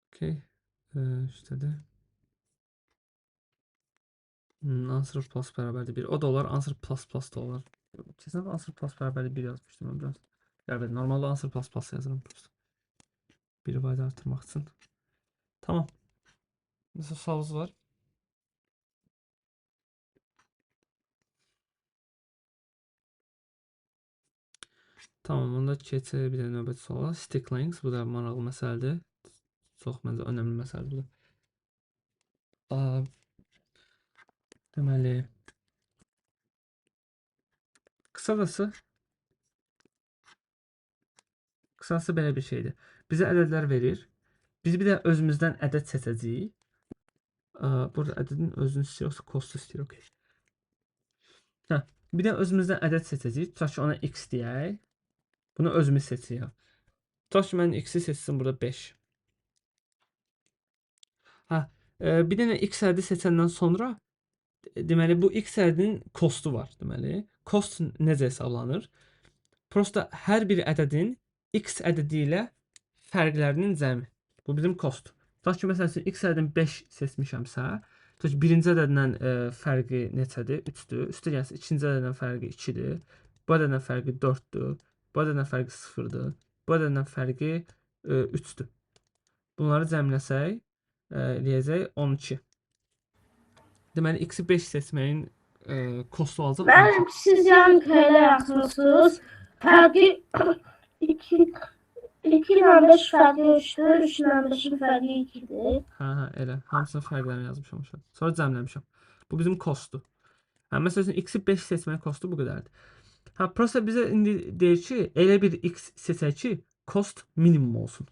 Okay. İşlədi. Answer plus bərabərdir 1. O da olar, answer plus plus da olar. Keçən dəfə answer plus bərabərdir 1 yazmışdım mən biraz. Qəribə, normalda answer plus plus yazıram prosta. Bir vahid artırmaq üçün. Tamam. Nəsə sualınız var? Tamam, onda keçək bir də növbəti suala. Stick lengths, bu da maraqlı məsələdir. Çox məncə önəmli məsələdir bu da. Deməli, qısacası belə bir şeydir. Bizə ədədlər verir. Biz bir də özümüzdən ədəd seçəcəyik. Burada ədədin özünü istəyir, yoxsa cost-u istəyir, okey. Hə, bir də özümüzdən ədəd seçəcəyik. Tutaq ki, ona x deyək. Bunu özümüz seçirik. Tutaq ki, mən x-i seçsin burada 5. Hə, bir dənə x ədədi seçəndən sonra, deməli, bu x ədədinin cost-u var, deməli. Cost necə hesablanır? Prosta hər bir ədədin x ədədi ilə fərqlərinin cəmi. Bu bizim cost. Tutaq ki, məsəl üçün, x ədədini 5 seçmişəmsə, tutaq ki, birinci ədədlə fərqi neçədir? 3-dür. Üstə gəlsin, ikinci ədədlə fərqi 2-dir. Bu ədədlə fərqi 4-dür. Bu ədədlə fərqi 0-dır. Bu ədədlə fərqi 3-dür. Bunları cəmləsək, eləyəcək 12. Deməli, x-i 5 seçməyin cost-u olacaq. Mənim siz yəni elə yazmısınız. Fərqi 2 ilə 5 fərqi 3-dür, 3 ilə 5-in fərqi 2-dir. Hə, elə. Hamısının fərqlərini yazmışam aşağı. Sonra cəmləmişəm. Bu bizim cost-dur. Hə, məsəl üçün, x-i 5 seçməyin cost-u bu qədərdir. Hə, prosta bizə indi deyir ki, elə bir x seçək ki, cost minimum olsun.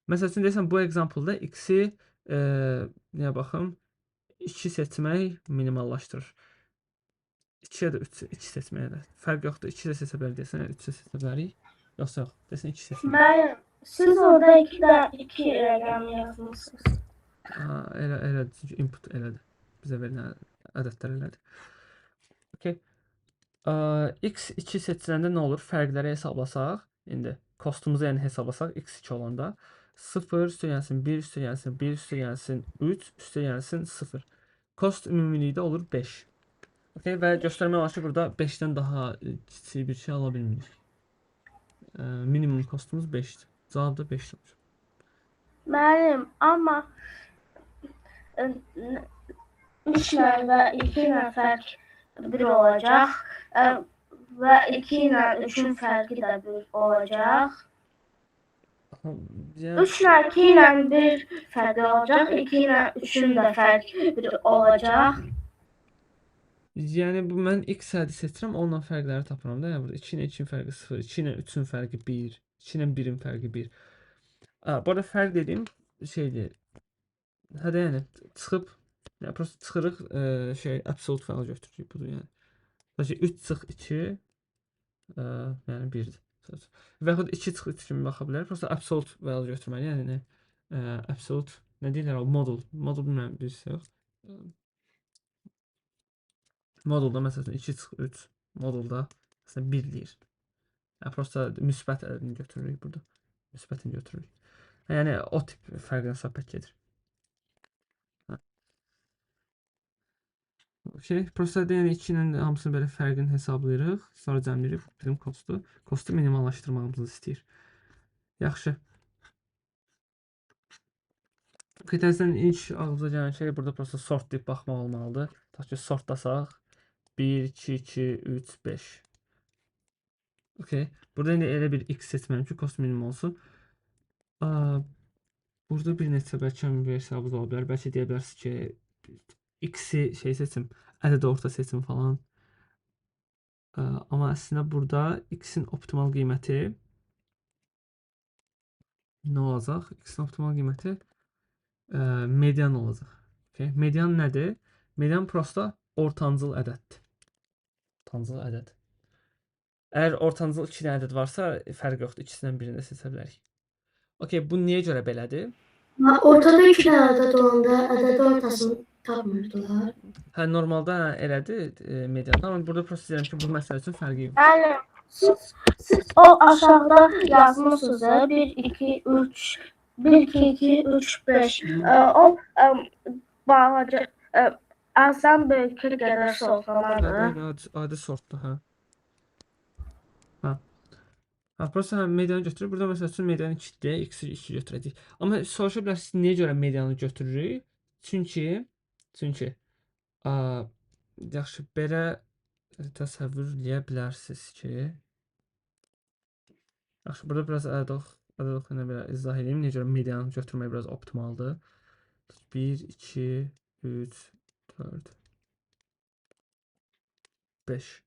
Məsəl üçün, deyirsən, bu example-da x-i, niyə baxım, 2 seçmək minimallaşdırır. 2-yə də 3, 2 seçməyə də. Fərq yoxdur, 2 də seçə bilərik deyəsən, 3 də seçə bilərik. Yoxsa yox, deyəsən 2 seçmək. Mənim, siz orada 2 rəqəm yazmışsınız. Elədir, çünki input elədir. Bizə verilən ədədlər elədir. Okay. X2 seçiləndə nə olur? Fərqləri hesablasaq, indi costumuzu yəni hesablasaq x2 olanda 0 üstə gəlsin 1 üstə gəlsin 1 üstə gəlsin 3 üstə gəlsin 0. Cost ümumilikdə olur 5. Okay, və göstərmək olar ki, burada 5-dən daha kiçik bir şey ala bilmirik. Minimum costumuz 5-dir. Cavab da 5 olur. Mənim, amma 3 ilə və 2 ilə fərq 1 olacaq və 2 ilə 3-ün fərqi də 1 olacaq. 3 ilə 2 ilə 1 fərqi olacaq, 2 ilə 3-ün də fərqi 1 olacaq. Yəni, bu mən x ədədi seçirəm, onunla fərqləri tapıram da. Yəni, burada 2 ilə 2-nin fərqi 0, 2 ilə 3-ün fərqi 1, 2 ilə 1-in fərqi 1. Bu arada fərq dediyim şeydir. Hə də yəni, çıxıb, yəni, prosta çıxırıq, şey, absolute value götürürük budur, yəni. Məsələn, 3 çıx 2, yəni 1-dir. Və yaxud 2 çıx 3 kimi baxa bilər. Prosta absolute value götürməli, yəni, absolute, nə deyirlər o, modul. Modul bilmirəm, birisi yox. Modulda məsələn 2 çıx 3, modulda məsələn 1 deyir. Yəni, prosta müsbət ədədini götürürük burada. Müsbətini götürürük. Yəni, o tip fərqdən söhbət gedir. Okey. Prosta yəni 2 ilə hamısının belə fərqini hesablayırıq. Sonra cəmləyirik bizim kostu. Kostu minimallaşdırmağımızı istəyir. Yaxşı. Okay, təzədən ilk ağlınıza gələn şey burada prosta sort deyib baxmaq olmalıdır. Tutaq ki, sortlasaq 1, 2, 2, 3, 5. Okay. Burada indi elə bir x seçməliyim ki, kost minimum olsun. Burada bir neçə bəlkə versiyamız ola bilər. Bəlkə deyə bilərsiniz ki, x-i şey seçim, ədəd orta seçim falan. Amma əslində burada x-in optimal qiyməti nə olacaq? X-in optimal qiyməti median olacaq. Okay. Median nədir? Median prosta ortancıl ədəddir. Ortancıl ədəd. Əgər ortancıl 2 dənə ədəd varsa, fərqi yoxdur. İkisindən birini də seçə bilərik. Okay, bu niyə görə belədir? Ortada 2 dənə ədəd olanda ədəd ortasını tapmırdılar. Hə, normalda elədir medianda, amma burada prosta deyirəm ki, bu məsələ üçün fərqi yoxdur. Bəli. Siz o aşağıda yazmısınız 1 2 3 1 2 2 3 5. O balaca azdan böyükə qədər sortlamadır. Adi sortdur, hə. Hə. Hə, prosta hə, medianı götürür. Burada məsəl üçün medianı 2-dir, x-i 2 götürəcəyik. Amma soruşa bilərsiniz, niyə görə medianı götürürük? Çünki yaxşı, belə təsəvvür eləyə bilərsiniz ki, yaxşı, burada biraz ədəd oxu ilə belə izah edeyim. Niyə görə medianı götürmək biraz optimaldır? 1, 2, 3, 4, 5.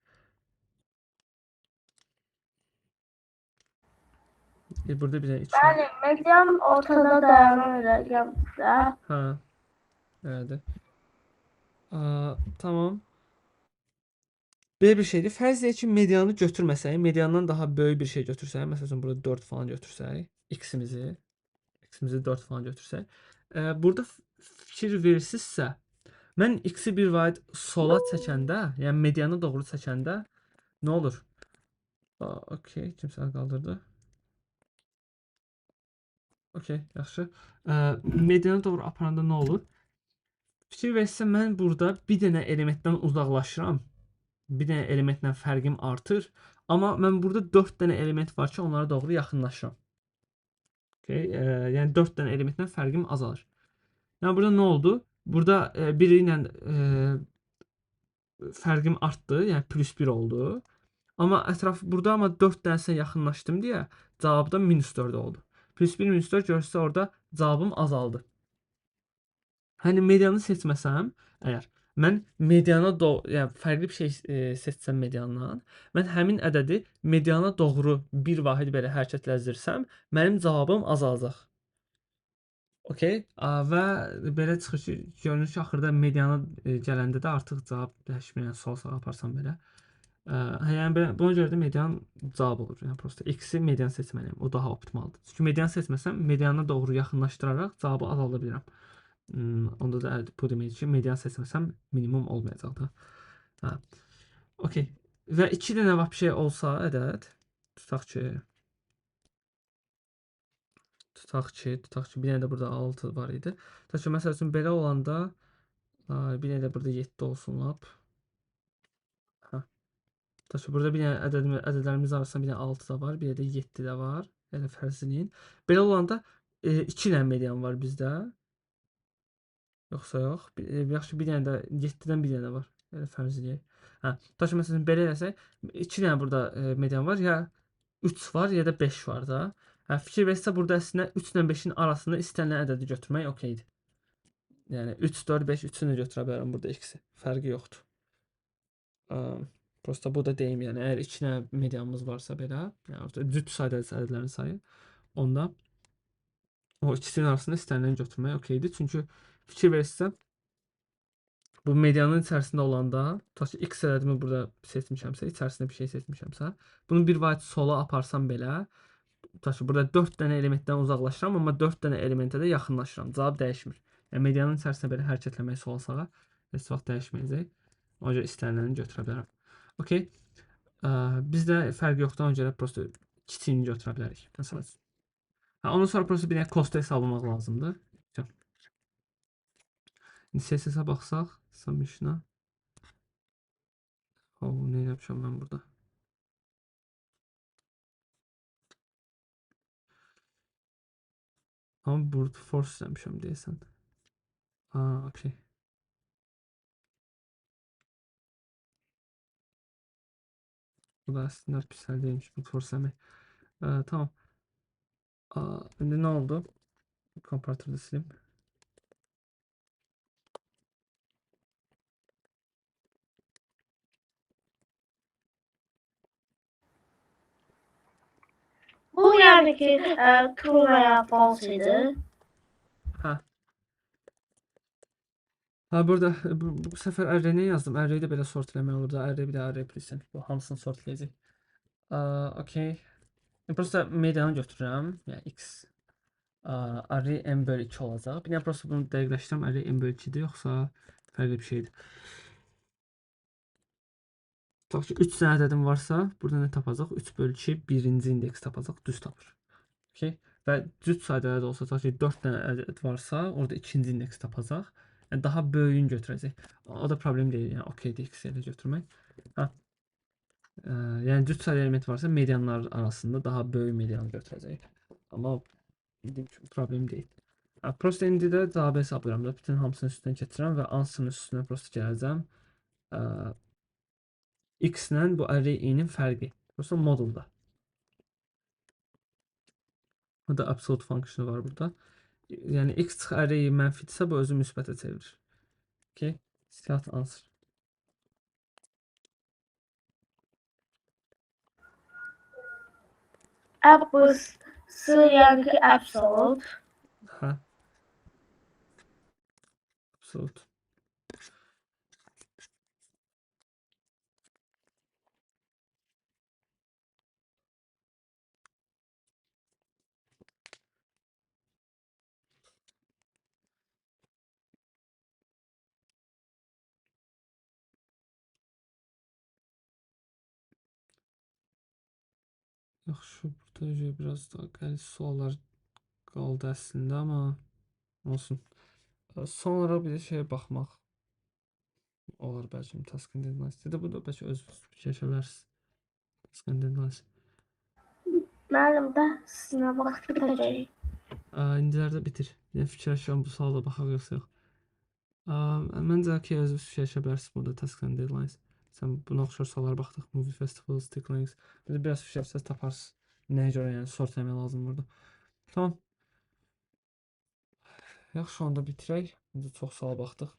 Burada bir dənə 2. Bəli, median ortada dayanan rəqəmdir. Hə, elədir. Tamam. Belə bir şeydir. Fərz edək ki, medianı götürməsək, mediandan daha böyük bir şey götürsək, məsəl üçün burada 4 falan götürsək, x-imizi 4 falan götürsək, burada fikir verirsinizsə, mən x-i bir vahid sola çəkəndə, yəni medianı doğru çəkəndə nə olur? Okey, kimsə əl qaldırdı. Okey, yaxşı. Medianı doğru aparanda nə olur? Fikir verirsinizsə, mən burada bir dənə elementdən uzaqlaşıram. Bir dənə elementlə fərqim artır. Amma mən burada 4 dənə element var ki, onlara doğru yaxınlaşıram. Okay, yəni 4 dənə elementlə fərqim azalır. Yəni burada nə oldu? Burada biri ilə fərqim artdı, yəni plus 1 oldu. Amma ətraf burada amma 4 dənəsinə yaxınlaşdım deyə cavabda minus 4 oldu. Plus 1 minus 4 görürsə orada cavabım azaldı. Hani medianı seçməsəm, əgər mən mediana yəni fərqli bir şey seçsəm mediandan, mən həmin ədədi mediana doğru bir vahid belə hərəkətləşdirsəm, mənim cavabım azalacaq. Okey? Və belə çıxır ki, görünür ki, axırda mediana gələndə də artıq cavab dəyişmir, yəni sol sağa aparsam belə. Yəni belə, buna görə də median cavab olur. Yəni prosta x-i median seçməliyəm. O daha optimaldır. Çünki median seçməsəm, mediana doğru yaxınlaşdıraraq cavabı azalda bilirəm. Onda da bu deməkdir ki, median seçməsəm minimum olmayacaq da. Hə. Okey. Və 2 dənə vəbşə olsa ədəd, tutaq ki, bir dənə də burada 6 var idi. Tutaq ki, məsəl üçün belə olanda bir dənə də burada 7 olsun lap. Hə. Tutaq ki, burada bir dənə ədədlərimiz arasında bir dənə 6 da var, bir dənə də 7 də var. Yəni fərz eləyin. Belə olanda 2 dənə median var bizdə. Yoxsa yox. Yaxşı, bir dənə də 7-dən bir dənə var. Elə fərz eləyək. Hə, tutaq ki, məsələn belə eləsək, 2 dənə burada median var, ya 3 var, ya da 5 var da. Hə, fikir versə burada əslində 3 ilə 5-in arasında istənilən ədədi götürmək okeydir. Yəni 3, 4, 5, 3-ünü götürə bilərəm burada x-i. Fərqi yoxdur. Prosta bu da deyim, yəni əgər 2 dənə medianımız varsa belə, yəni cüt sayda ədədlərin sayı, onda o ikisinin arasında istənilən götürmək okeydir. Çünki fikir verirsə, bu medianın içərisində olanda, tutaq ki, x ədədimi burada seçmişəmsə, içərisində bir şey seçmişəmsə, bunu bir vahid sola aparsam belə, tutaq ki, burada 4 dənə elementdən uzaqlaşıram, amma 4 dənə elementə də yaxınlaşıram. Cavab dəyişmir. Yəni, medianın içərisində belə hərəkətləmək sola sağa heç vaxt dəyişməyəcək. Ona görə istəniləni götürə bilərəm. Okey. Bizdə fərq yoxdur, ona görə prosta kiçiyini götürə bilərik. Məsələn. Ondan sonra prosta bir dənə kostu hesablamaq lazımdır. İndi CSS-ə baxsaq, summation-a. Oh, nə eləmişəm mən burada? Amma brute force demişəm deyəsən. Aa, okey. Bu da əslində pis həll deyilmiş brute force eləmək. Tamam. İndi nə oldu? Komparatoru da silim. Bu yəni ki, true və ya false idi. Hə. Ha, burada bu səfər array-ni yazdım. Array-də belə sort eləmək olur da. Array bir də array plus. Bu hamısını sort eləyəcək. Okey. Prosta medianı götürürəm. Yəni x array m bölü 2 olacaq. Bir dənə prosta bunu dəqiqləşdirəm. Array m bölü 2-dir yoxsa fərqli bir şeydir. Tutaq ki 3 dənə ədədim varsa, burada nə tapacaq? 3 bölü 2 birinci indeks tapacaq, düz tapır. Okey. Və cüt sayda ədəd olsa, tutaq ki 4 dənə ədəd varsa, orada ikinci indeks tapacaq. Yəni daha böyüyünü götürəcək. O da problem deyil. Yəni okeydir x elə götürmək. Ha. Yəni cüt sayda element varsa medianlar arasında daha böyük medianı götürəcək. Amma dediyim kimi problem deyil. Ha, prosta indi də cavabı hesablayıram da. Bütün hamısının üstündən keçirəm və answer'ın üstünə prosta gələcəm. X ilə bu array i-nin fərqi. Prosta modulda. Bu da absolute function var burada. Yəni x çıx array mənfidirsə bu özü müsbətə çevirir. Okay. Start answer. S yəni ki, absolute. Hə. Absolute. Yaxşı, burada biraz daha qəliz suallar qaldı əslində, amma olsun. Son olaraq bir də şeyə baxmaq olar bəlkə task and deadlines. Də bu da bəlkə özünüz fikirləşə bilərsiniz. Task and deadlines. Müəllim də sizinə vaxt bitəcək. İndilərdə bitir. Yəni fikirləşirəm bu suala baxaq yoxsa yox. Məncə ki, özünüz fikirləşə bilərsiniz burada task and deadlines. Sən buna oxşar suallara baxdıq. Movie festivals, ticklinks. Bir də biraz fikirləşsəz taparsınız. Nəyə görə yəni sort eləmək lazım burada. Tamam. Yaxşı, onda bitirək. İndi çox suala baxdıq.